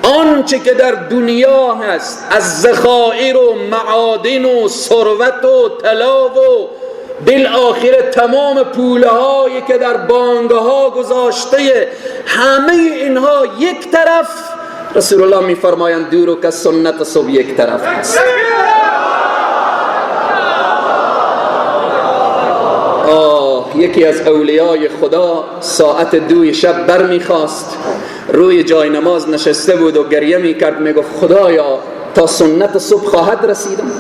آنچه که در دنیا هست از ذخایر و معادن و ثروت و طلا و بالآخره تمام پولهایی که در بانکها گذاشته، همه اینها یک طرف، رسول الله میفرمایند دو رکعت سنت صبح یک طرف هست. یکی از اولیای خدا ساعت 2 شب بر میخواست، روی جای نماز نشسته بود و گریه میکرد، میگفت خدایا تا سنت صبح خواهد رسیدم؟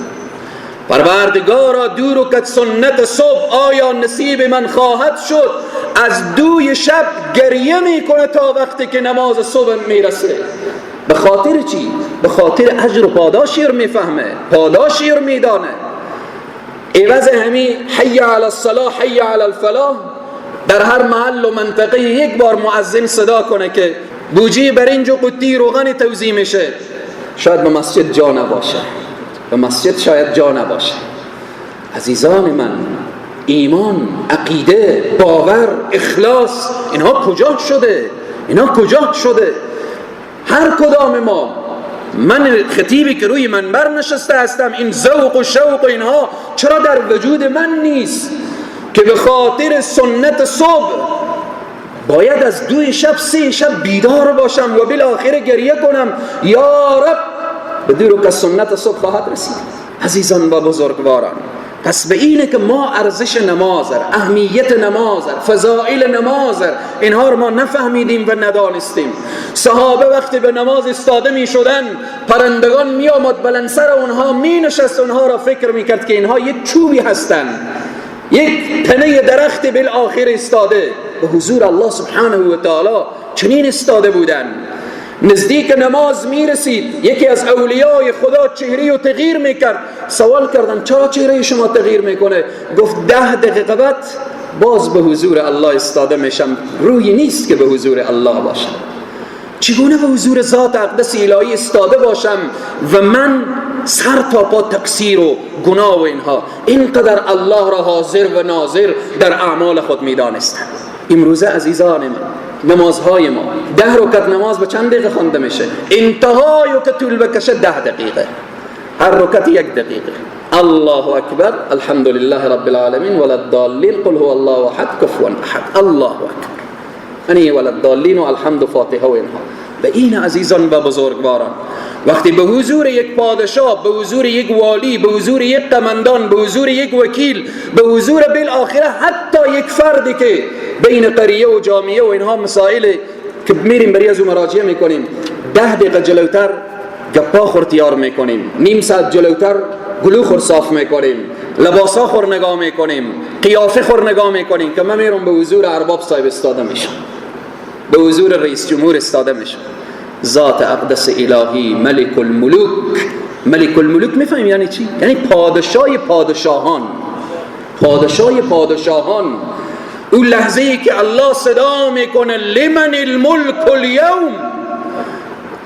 پروردگارا دو رکعت سنت صبح آیا نصیب من خواهد شد؟ از 2 شب گریه میکنه تا وقتی که نماز صبح میرسه. به خاطر چی؟ به خاطر اجر و پاداشی رو میفهمه، پاداشی رو میدانه. عوض همی حی علی الصلاح حی علی الفلاح در هر محل و منطقه یک بار مؤذن صدا کنه که بوجی برنج و قطی روغن توزیع میشه، شاید به مسجد جا نباشه، به مسجد شاید جا نباشه. عزیزان من، ایمان، عقیده، باور، اخلاص، اینها کجا شده؟ اینها کجا شده؟ هر کدام ما، من خطیبی که روی منبر نشسته هستم، این ذوق و شوق و اینها چرا در وجود من نیست که به خاطر سنت صبح باید از 2 شب 3 شب بیدار باشم و بالاخره گریه کنم یا رب به دو رکعت سنت صبح خواهد رسید؟ عزیزان و بزرگواران، پس به اینه که ما ارزش نماز، اهمیت نماز، فضائل نماز، اینها رو ما نفهمیدیم و ندانستیم. صحابه وقتی به نماز استاده می شدن، پرندگان می آمد بلند سر اونها می نشست، اونها را فکر می کرد که اینها یک چوبی هستند، یک تنه درخت بالآخر استاده. به حضور الله سبحانه و تعالی چنین استاده بودند. نزدیک نماز میرسید، یکی از اولیای خدا چهره رو تغییر میکرد. سوال کردن چرا چهره شما تغییر میکنه؟ گفت 10 دقیقه بعد باز به حضور الله استاده میشم، روحی نیست که به حضور الله باشم. چگونه به حضور ذات اقدس الهی استاده باشم و من سر تا پا تقصیر و گناه و اینها؟ اینقدر الله را حاضر و ناظر در اعمال خود میدانستم. امروزه عزیزان من، نمازهای ما 10 رکعت نماز به چند دقیقه خوانده میشه؟ انتهای که طول بکشه 10 دقیقه، هر رکعت 1 دقیقه. الله اکبر، الحمد لله رب العالمین، ولا الضالین، قل هو الله احد، کفوا احد، الله اکبر، یعنی ولا الضالین و الحمد و فاتحه و اینها. و این عزیزان و بزرگواران، وقتی به حضور یک پادشاه، به حضور یک والی، به حضور یک قمندان، به حضور یک وکیل، به حضور بالآخره حتی یک فردی که بین قریه و جامعه و اینها مسائل که میریم بری از او مراجعه میکنیم، 10 دقیقه جلوتر گپا خور تیار میکنیم، نیم ساعت جلوتر گلو خور صاف میکنیم، لباسا خور نگاه میکنیم، قیافه خور نگاه میکنیم که من میرم به حضور ارباب صاحب استاده میشم، به حضور رئیس جمهور استاده میشم. ذات اقدس الهی، ملک الملوک. ملک الملوک میفهمیم یعنی چی؟ یعنی پادشاه پادشاهان، پادشاه پادشاهان. اون لحظه ای که الله صدا میکنه لمن الملک الیوم،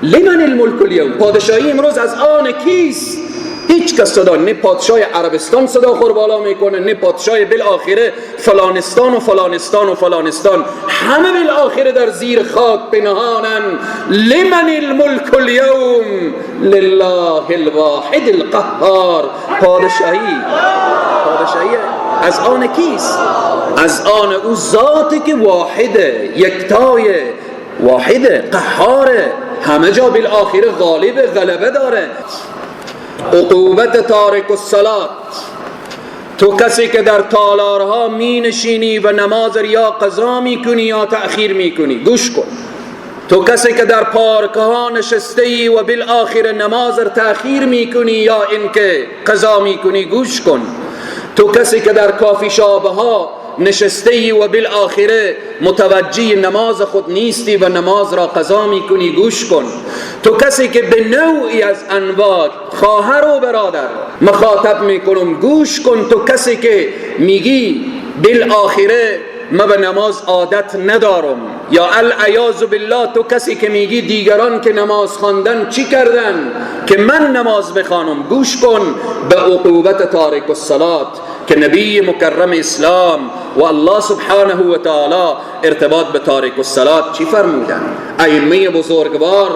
لمن الملک الیوم، پادشاهی امروز از آن کیست؟ هیچ کس صدا، نه پادشاه عربستان صدا خور بالا میکنه، نه پادشاه بالآخره فلانستان و فلانستان و فلانستان، همه بالآخره در زیر خاک پنهانن. لمن الملک الیوم لله الواحد القهار. پادشاهی، پادشاهی از آن کیست؟ از آن او ذاتی که واحده، یکتای، واحده، قهاره، همه جا بالآخره غالب، غلبه داره. عقوبت تارک الصلاة، تو کسی که در تالارها می نشینی و نماز یا قضا می کنی یا تأخیر می کنی، گوش کن. تو کسی که در پارک ها نشسته ای و بالآخر نماز تأخیر می کنی یا اینکه قضا می کنی، گوش کن. تو کسی که در کافی شاپ ها نشسته ای و بالآخره متوجه نماز خود نیستی و نماز را قضا میکنی، گوش کن. تو کسی که به نوعی از انواع خواهر و برادر مخاطب میکنم، گوش کن. تو کسی که میگی بالآخره من به نماز عادت ندارم، یا العیاذ بالله تو کسی که میگی دیگران که نماز خواندن چی کردن که من نماز بخوانم، گوش کن به عقوبت تارک الصلاة که نبی مکرم اسلام و الله سبحانه و تعالی ارتباط به تارک الصلاة چی فرمودن؟ ائمه بزرگوار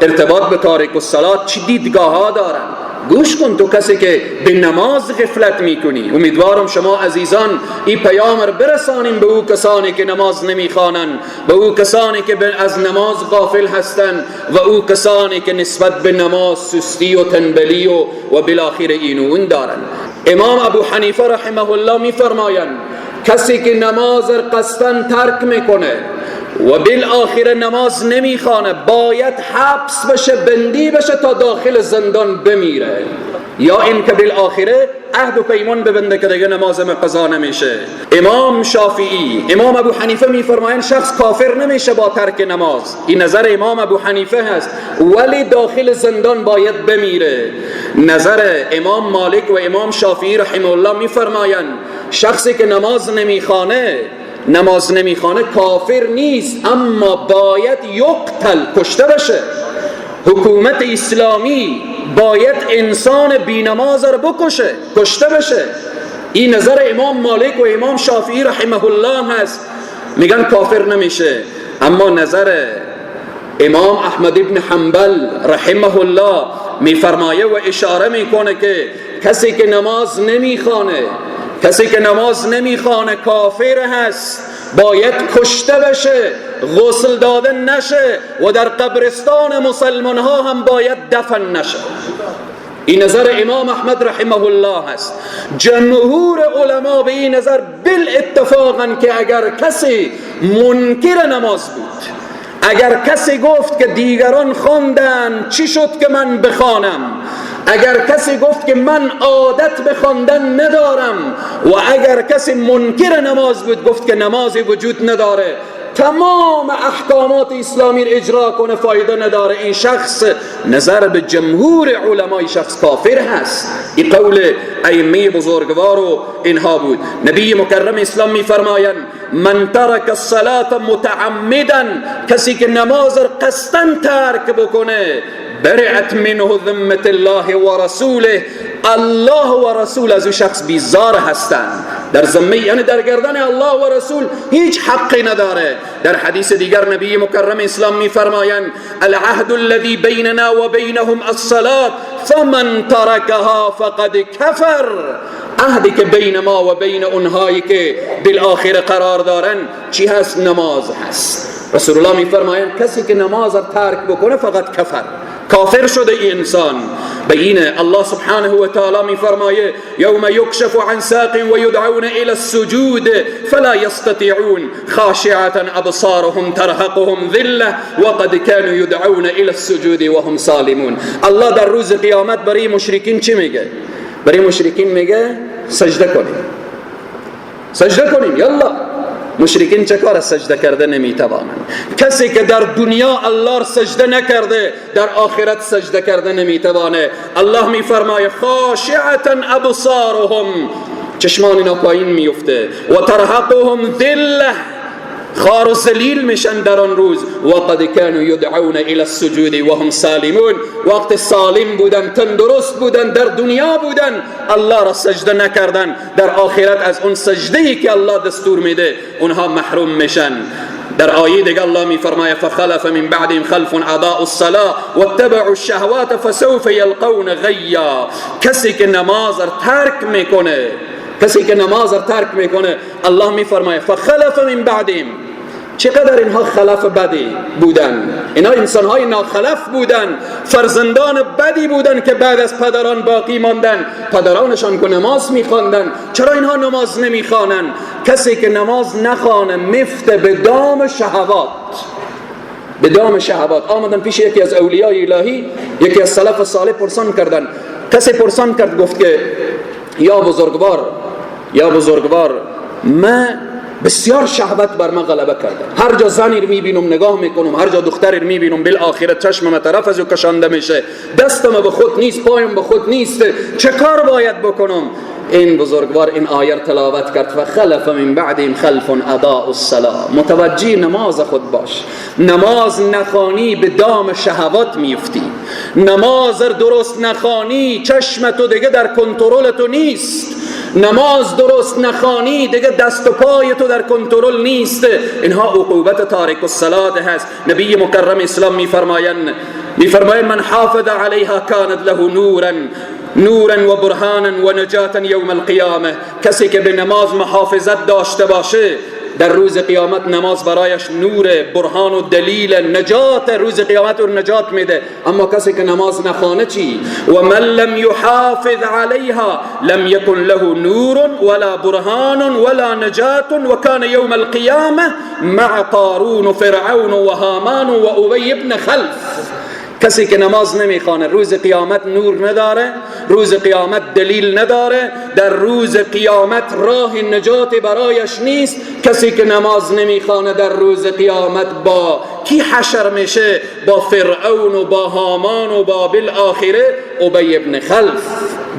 ارتباط به تارک الصلاة چی دیدگاه ها دارن؟ گوش کن. تو کسی که به نماز غفلت میکنی، امیدوارم شما عزیزان این پیام را برسانیم به او کسانی که نماز نمیخوانن، به او کسانی که از نماز غافل هستند و او کسانی که نسبت به نماز سستی و تنبلی و بالاخره این و اون دارن. امام ابو حنیفه رحمه الله میفرمایند کسی که نماز را قصداً ترک میکنه و بالآخره نماز نمیخوانه باید حبس بشه، بندی بشه تا داخل زندان بمیره، یا اینکه بالآخره عهد و پیمان ببنده که دیگه نماز قضا نمیشه. امام شافعی، امام ابو حنیفه میفرمایند شخص کافر نمیشه با ترک نماز، این نظر امام ابو حنیفه هست، ولی داخل زندان باید بمیره. نظر امام مالک و امام شافعی رحمه الله میفرمایند شخصی که نماز نمیخوانه کافر نیست، اما باید یقتل، کشته بشه. حکومت اسلامی باید انسان بی نماز را بکشه، کشته بشه. این نظر امام مالک و امام شافعی رحمه الله هست، میگن کافر نمیشه. اما نظر امام احمد ابن حنبل رحمه الله میفرمایه و اشاره میکنه که کسی که نماز نمیخوانه، کافر هست، باید کشته بشه، غسل داده نشه و در قبرستان مسلمان ها هم باید دفن نشه. این نظر امام احمد رحمه الله هست. جمهور علما به این نظر بالاتفاقا که اگر کسی منکر نماز بود، اگر کسی گفت که دیگران خواندن چی شد که من بخوانم، اگر کسی گفت که من عادت به خواندن ندارم، و اگر کسی منکر نماز بود گفت که نماز وجود نداره، تمام احکامات اسلامی اجرا کنه فایده نداره. این شخص نظر به جمهور علمای شخص کافر هست. این قول ائمه بزرگوار و اینها بود. نبی مکرم اسلام میفرمایند من ترک الصلاة متعمدا، کسی که نماز قصدا ترک بکنه، برئت منه ذمة الله و رسوله، الله و رسول از او شخص بیزار هستند. در ذمه یعنی در گردن الله و رسول هیچ حقی نداره. در حدیث دیگر نبی مکرم اسلام میفرمایند العهد الذي بیننا و بینهم الصلاة فمن ترکها فقد کفر. عهدی که بین ما و بین اونهایی که بالآخره قرار دارن چی هست؟ نماز هست. رسول الله میفرمایند کسی که نماز ترک بکنه فقط کفر، کافر شده این انسان. به این الله سبحانه و تعالی میفرمایه یوم یکشف عن ساق و یدعون الى السجود فلا یستطیعون خاشعة ابصارهم ترهقهم ذله وقد كانوا یدعون الى السجود وهم سالمون. الله در روز قیامت برای مشرکین چی میگه؟ برای مشرکین میگه سجده کنیم، سجده کنیم، یلا. مشرکین چه کار سجده کرده نمیتوانند. کسی که در دنیا الله را سجده نکرده در آخرت سجده کرده نمیتوانه. الله میفرمایه خاشعة ابصارهم، چشمان اینا پایین میفته، و ترهقهم ذله، خار و ذلیل میشن در آن روز. وقد كانوا یدعون الى السجود وهم سالمون، وقت سالم بودن، تندرست بودن، در دنیا بودن، الله را سجده نکردن، در آخرت از اون سجده که الله دستور میده اونها محروم میشن. در آیه دیگه الله میفرمایه فخلف من بعدهم خلف اضاعوا الصلاة واتبعوا الشهوات فسوف یلقون غیا. کسی که نماز را ترک میکنه، کسی که نماز را ترک میکنه، الله میفرمایه فخلف من بعدهم. چقدر اینها خلف بدی بودن، اینها انسانهای ناخلف بودن، فرزندان بدی بودن که بعد از پدران باقی ماندن. پدرانشان که نماز میخواندن، چرا اینها نماز نمیخوانن؟ کسی که نماز نخوانه مفت به دام شهوات، به دام شهوات. آمدن پیش یکی از اولیای الهی، یکی از سلف صالح، پرسان کردن. کسی پرسان کرد، گفت که یا بزرگوار، یا بزرگوار، من بسیار شهوت بر من غلبه کرده، هر جا زنی رو میبینم نگاه میکنم، هر جا دختری رو میبینم بالآخره چشمم طرف از او کشانده میشه، دستم به خود نیست، پایم به خود نیست، چه کار باید بکنم؟ این بزرگوار این آیه تلاوت کرد فخلف من بعدهم خلف اضاعوا الصلاة. متوجه نماز خود باش. نماز نخوانی به دام شهوات میفتی، نماز درست نخوانی چشم تو دیگه در کنترل تو نیست، نماز درست نخوانی دیگه دست و پای تو در کنترل نیست. اینها عقوبت تارک الصلاة هست. نبی مکرم اسلام میفرمایند من حافظ علیها کانت له نورا نورا و برهانا و نجاتا یوم القیامه. کسی که به نماز محافظت داشته باشه در روز قیامت نماز برایش نور، برهان و دلیل نجات، روز قیامت رو نجات میده. اما کسی که نماز نخوانه چی؟ و من لم یحافظ علیها لم یکن له نور ولا برهان ولا نجات وكان یوم القیامه مع قارون و فرعون و هامان و ابی بن خلف. کسی که نماز نمیخوانه روز قیامت نور نداره، روز قیامت دلیل نداره، در روز قیامت راه نجات برایش نیست. کسی که نماز نمیخوانه در روز قیامت با کی حشر میشه؟ با فرعون و با هامان و با بالآخره ابی ابن خلف،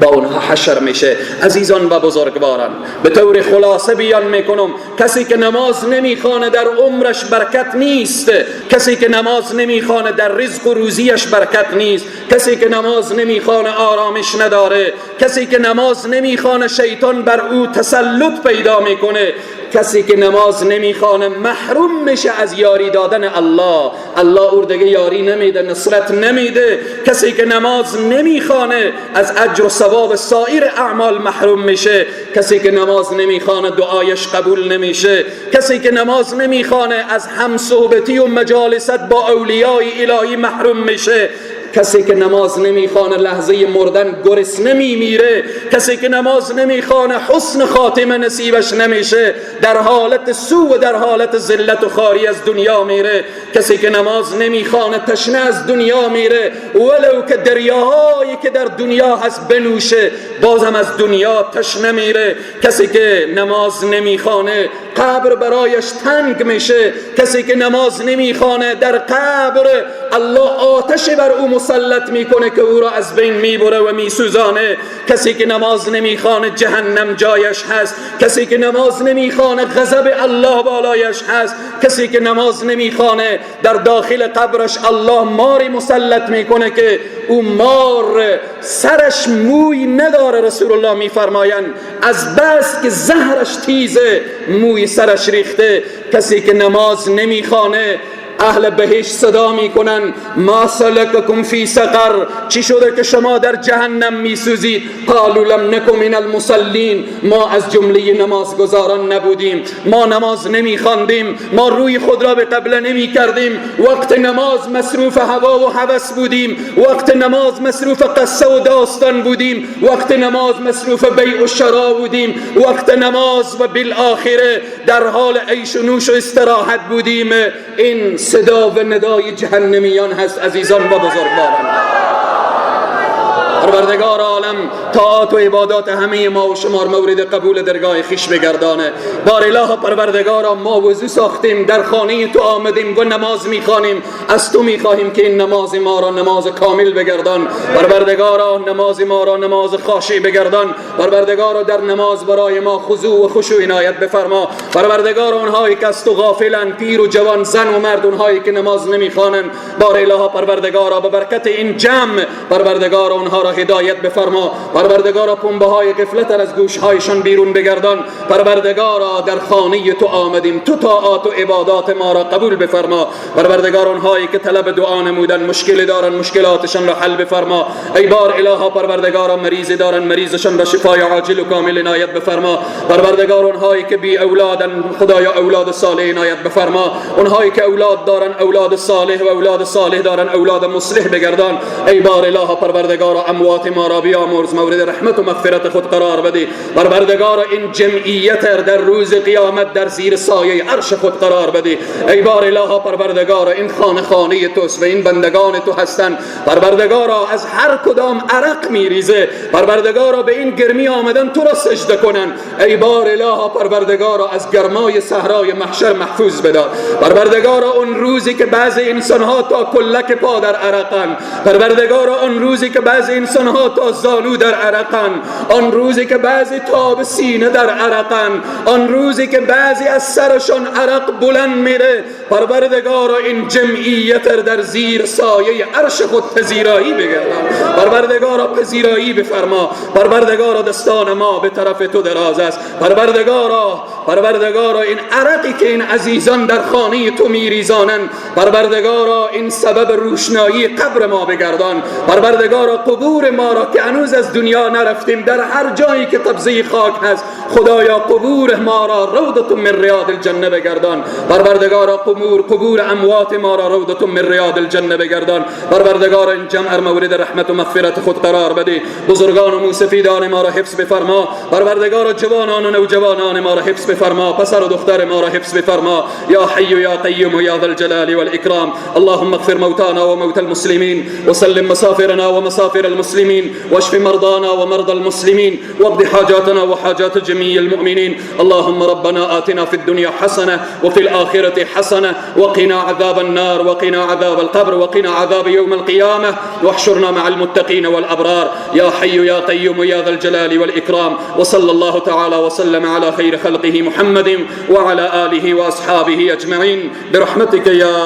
با اونها حشر میشه. عزیزان و بزرگواران، به طور خلاصه بیان میکنم کسی که نماز نمیخوانه در عمرش برکت نیست، کسی که نماز نمیخوانه در رزق و روزیش برکت نیست، کسی که نماز نمیخوانه آرامش نداره، کسی که نماز نمیخوانه شیطان بر او تسلط پیدا میکنه، کسی که نماز نمیخوانه محروم میشه از یاری دادن الله، الله او دیگه یاری نمیده، نصرت نمیده. کسی که نماز نمیخوانه از اجر و ثواب سایر اعمال محروم میشه. کسی که نماز نمیخوانه دعایش قبول نمیشه. کسی که نماز نمیخوانه از همصحبتی و مجالست با اولیای الهی محروم میشه. کسی که نماز نمیخوانه لحظه مردن گرسنه میمیره. کسی که نماز نمیخوانه حسن خاتمه نصیبش نمیشه، در حالت سو و در حالت ذلت و خواری از دنیا میره. کسی که نماز نمیخوانه تشنه از دنیا میره، ولو که دریاهایی که در دنیا هست بنوشه بازم از دنیا تشنه میره. کسی که نماز نمیخوانه قبر برایش تنگ میشه. کسی که نماز نمیخوانه در قبر الله آتش بر او مسلط میکنه که او را از بین میبره و میسوزانه. کسی که نماز نمیخوانه جهنم جایش هست. کسی که نماز نمیخوانه غضب الله بالایش هست. کسی که نماز نمیخوانه در داخل قبرش الله ماری مسلط میکنه که او مار سرش موی نداره. رسول الله میفرمایند از بس که زهرش تیزه موی سرش ریخته. کسی که نماز نمیخوانه اهل بهشت صدا میکنن ما سلککم فی سقر، چی شده که شما در جهنم میسوزید؟ قالوا لم نک من المصلین، ما از جمله نمازگزاران نبودیم، ما نماز نمیخواندیم، ما روی خود را به قبله نمیکردیم، وقت نماز مصروف هوا و هوس بودیم، وقت نماز مصروف قصه و داستان بودیم، وقت نماز مصروف بیع و شرا بودیم، وقت نماز و بالآخره در حال عیش و نوش و استراحت بودیم. این صدا و ندای جهنمیان هست عزیزان و بزرگواران. پروردگار عالم طاعات و عبادات همه ما و شما مورد قبول درگاه خویش بگردانه. بار اله پروردگارا، ما وضو ساختیم، در خانه تو آمدیم و نماز میخوانیم، از تو میخواهیم که این نماز ما را نماز کامل بگردان. پروردگارا نماز ما را نماز خاشع بگردان. پروردگارا در نماز برای ما خضوع و خشوع عنایت بفرما. پروردگارا اونهایی که از تو غافلن، پیر و جوان، زن و مرد، اونهایی که نماز نمیخوانند، بار اله پروردگارا به برکت این جمع پروردگارا اونها را هدایت بفرما. پروردگارا پنبه های غفلت از گوشهایشان بیرون بگردان. پروردگارا در خانه تو آمدیم، تو طاعات و عبادات ما را قبول بفرما. پروردگار آنهایی که طلب دعا نمودن، مشکل دارن، مشکلاتشان را حل بفرما. ای بار الها پروردگارا مریض دارن، مریضشان را شفای عاجل و کامل عنایت بفرما. پروردگار آنهایی که بی اولادن، خدایا اولاد صالح عنایت بفرما. آنهایی که اولاد دارن، اولاد صالح و اولاد صالح دارن، اولاد مصلح بگردان. ای بار الها پروردگارا اموات ما را بیامرز، مورد رحمت و مغفرت خود قرار بده. پروردگارا این جمعیت در روز قیامت در زیر سایه عرش خود قرار بده. ای بار الها پروردگارا این خانه خانه توست و این بندگان تو هستند. پروردگارا از هر کدام عرق میریزه. پروردگارا به این گرمی آمدن تو را سجده کنن. ای بار الها پروردگارا از گرمای صحرای محشر محفوظ بدار. پروردگارا اون روزی که بعضی انسانها تا کلک پا در عرقن، پروردگارا اون روزی که بعضی انسانها تا زانو در عرقن، آن روزی که بعضی تا به سینه در عرقن، آن روزی که بعضی از سرشان عرق بلند میره، پروردگارا این جمعیت در زیر سایه عرش خود پذیرایی بگردان. پروردگارا پذیرایی بفرما. پروردگارا دستان ما به طرف تو دراز است. پروردگارا این عرقی که این عزیزان در خانه تو میریزانند، پروردگارا این سبب روشنایی قبر ما بگردان. پروردگارا قبور ما را که هنوز از دنیا نرفتیم، در هر جایی که قبضه خاک هست، خدایا قبور ما را روضة من ریاض الجنه بگردان. پروردگارا قبور اموات ما را روضة من ریاض الجنه بگردان. پروردگارا این جمع مورد رحمت و مغفرت خود قرار بده. بزرگان و موسفیدان ما را حفظ بفرما. پروردگارا جوانان و نوجوانان ما را حفظ بفرما. پسر و دختر ما را حفظ بفرما. یا حی یا قیوم یا ذا الجلال والإکرام. اللهم اغفر موتانا وموتى المسلمين، وسلم مسافرنا ومسافر المسلمين، واشف مرضانا ومرضى المسلمين، واقض حاجاتنا وحاجات جميع المؤمنين. اللهم ربنا آتنا في الدنيا حسنة وفي الآخرة حسنة وقنا عذاب النار وقنا عذاب القبر وقنا عذاب يوم القيامة، واحشرنا مع المتقين والأبرار يا حي يا قيوم يا ذا الجلال والإكرام. وصلى الله تعالى وسلم على خير خلقه محمد وعلى آله وأصحابه أجمعين برحمتك يا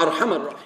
أرحم الراحمين.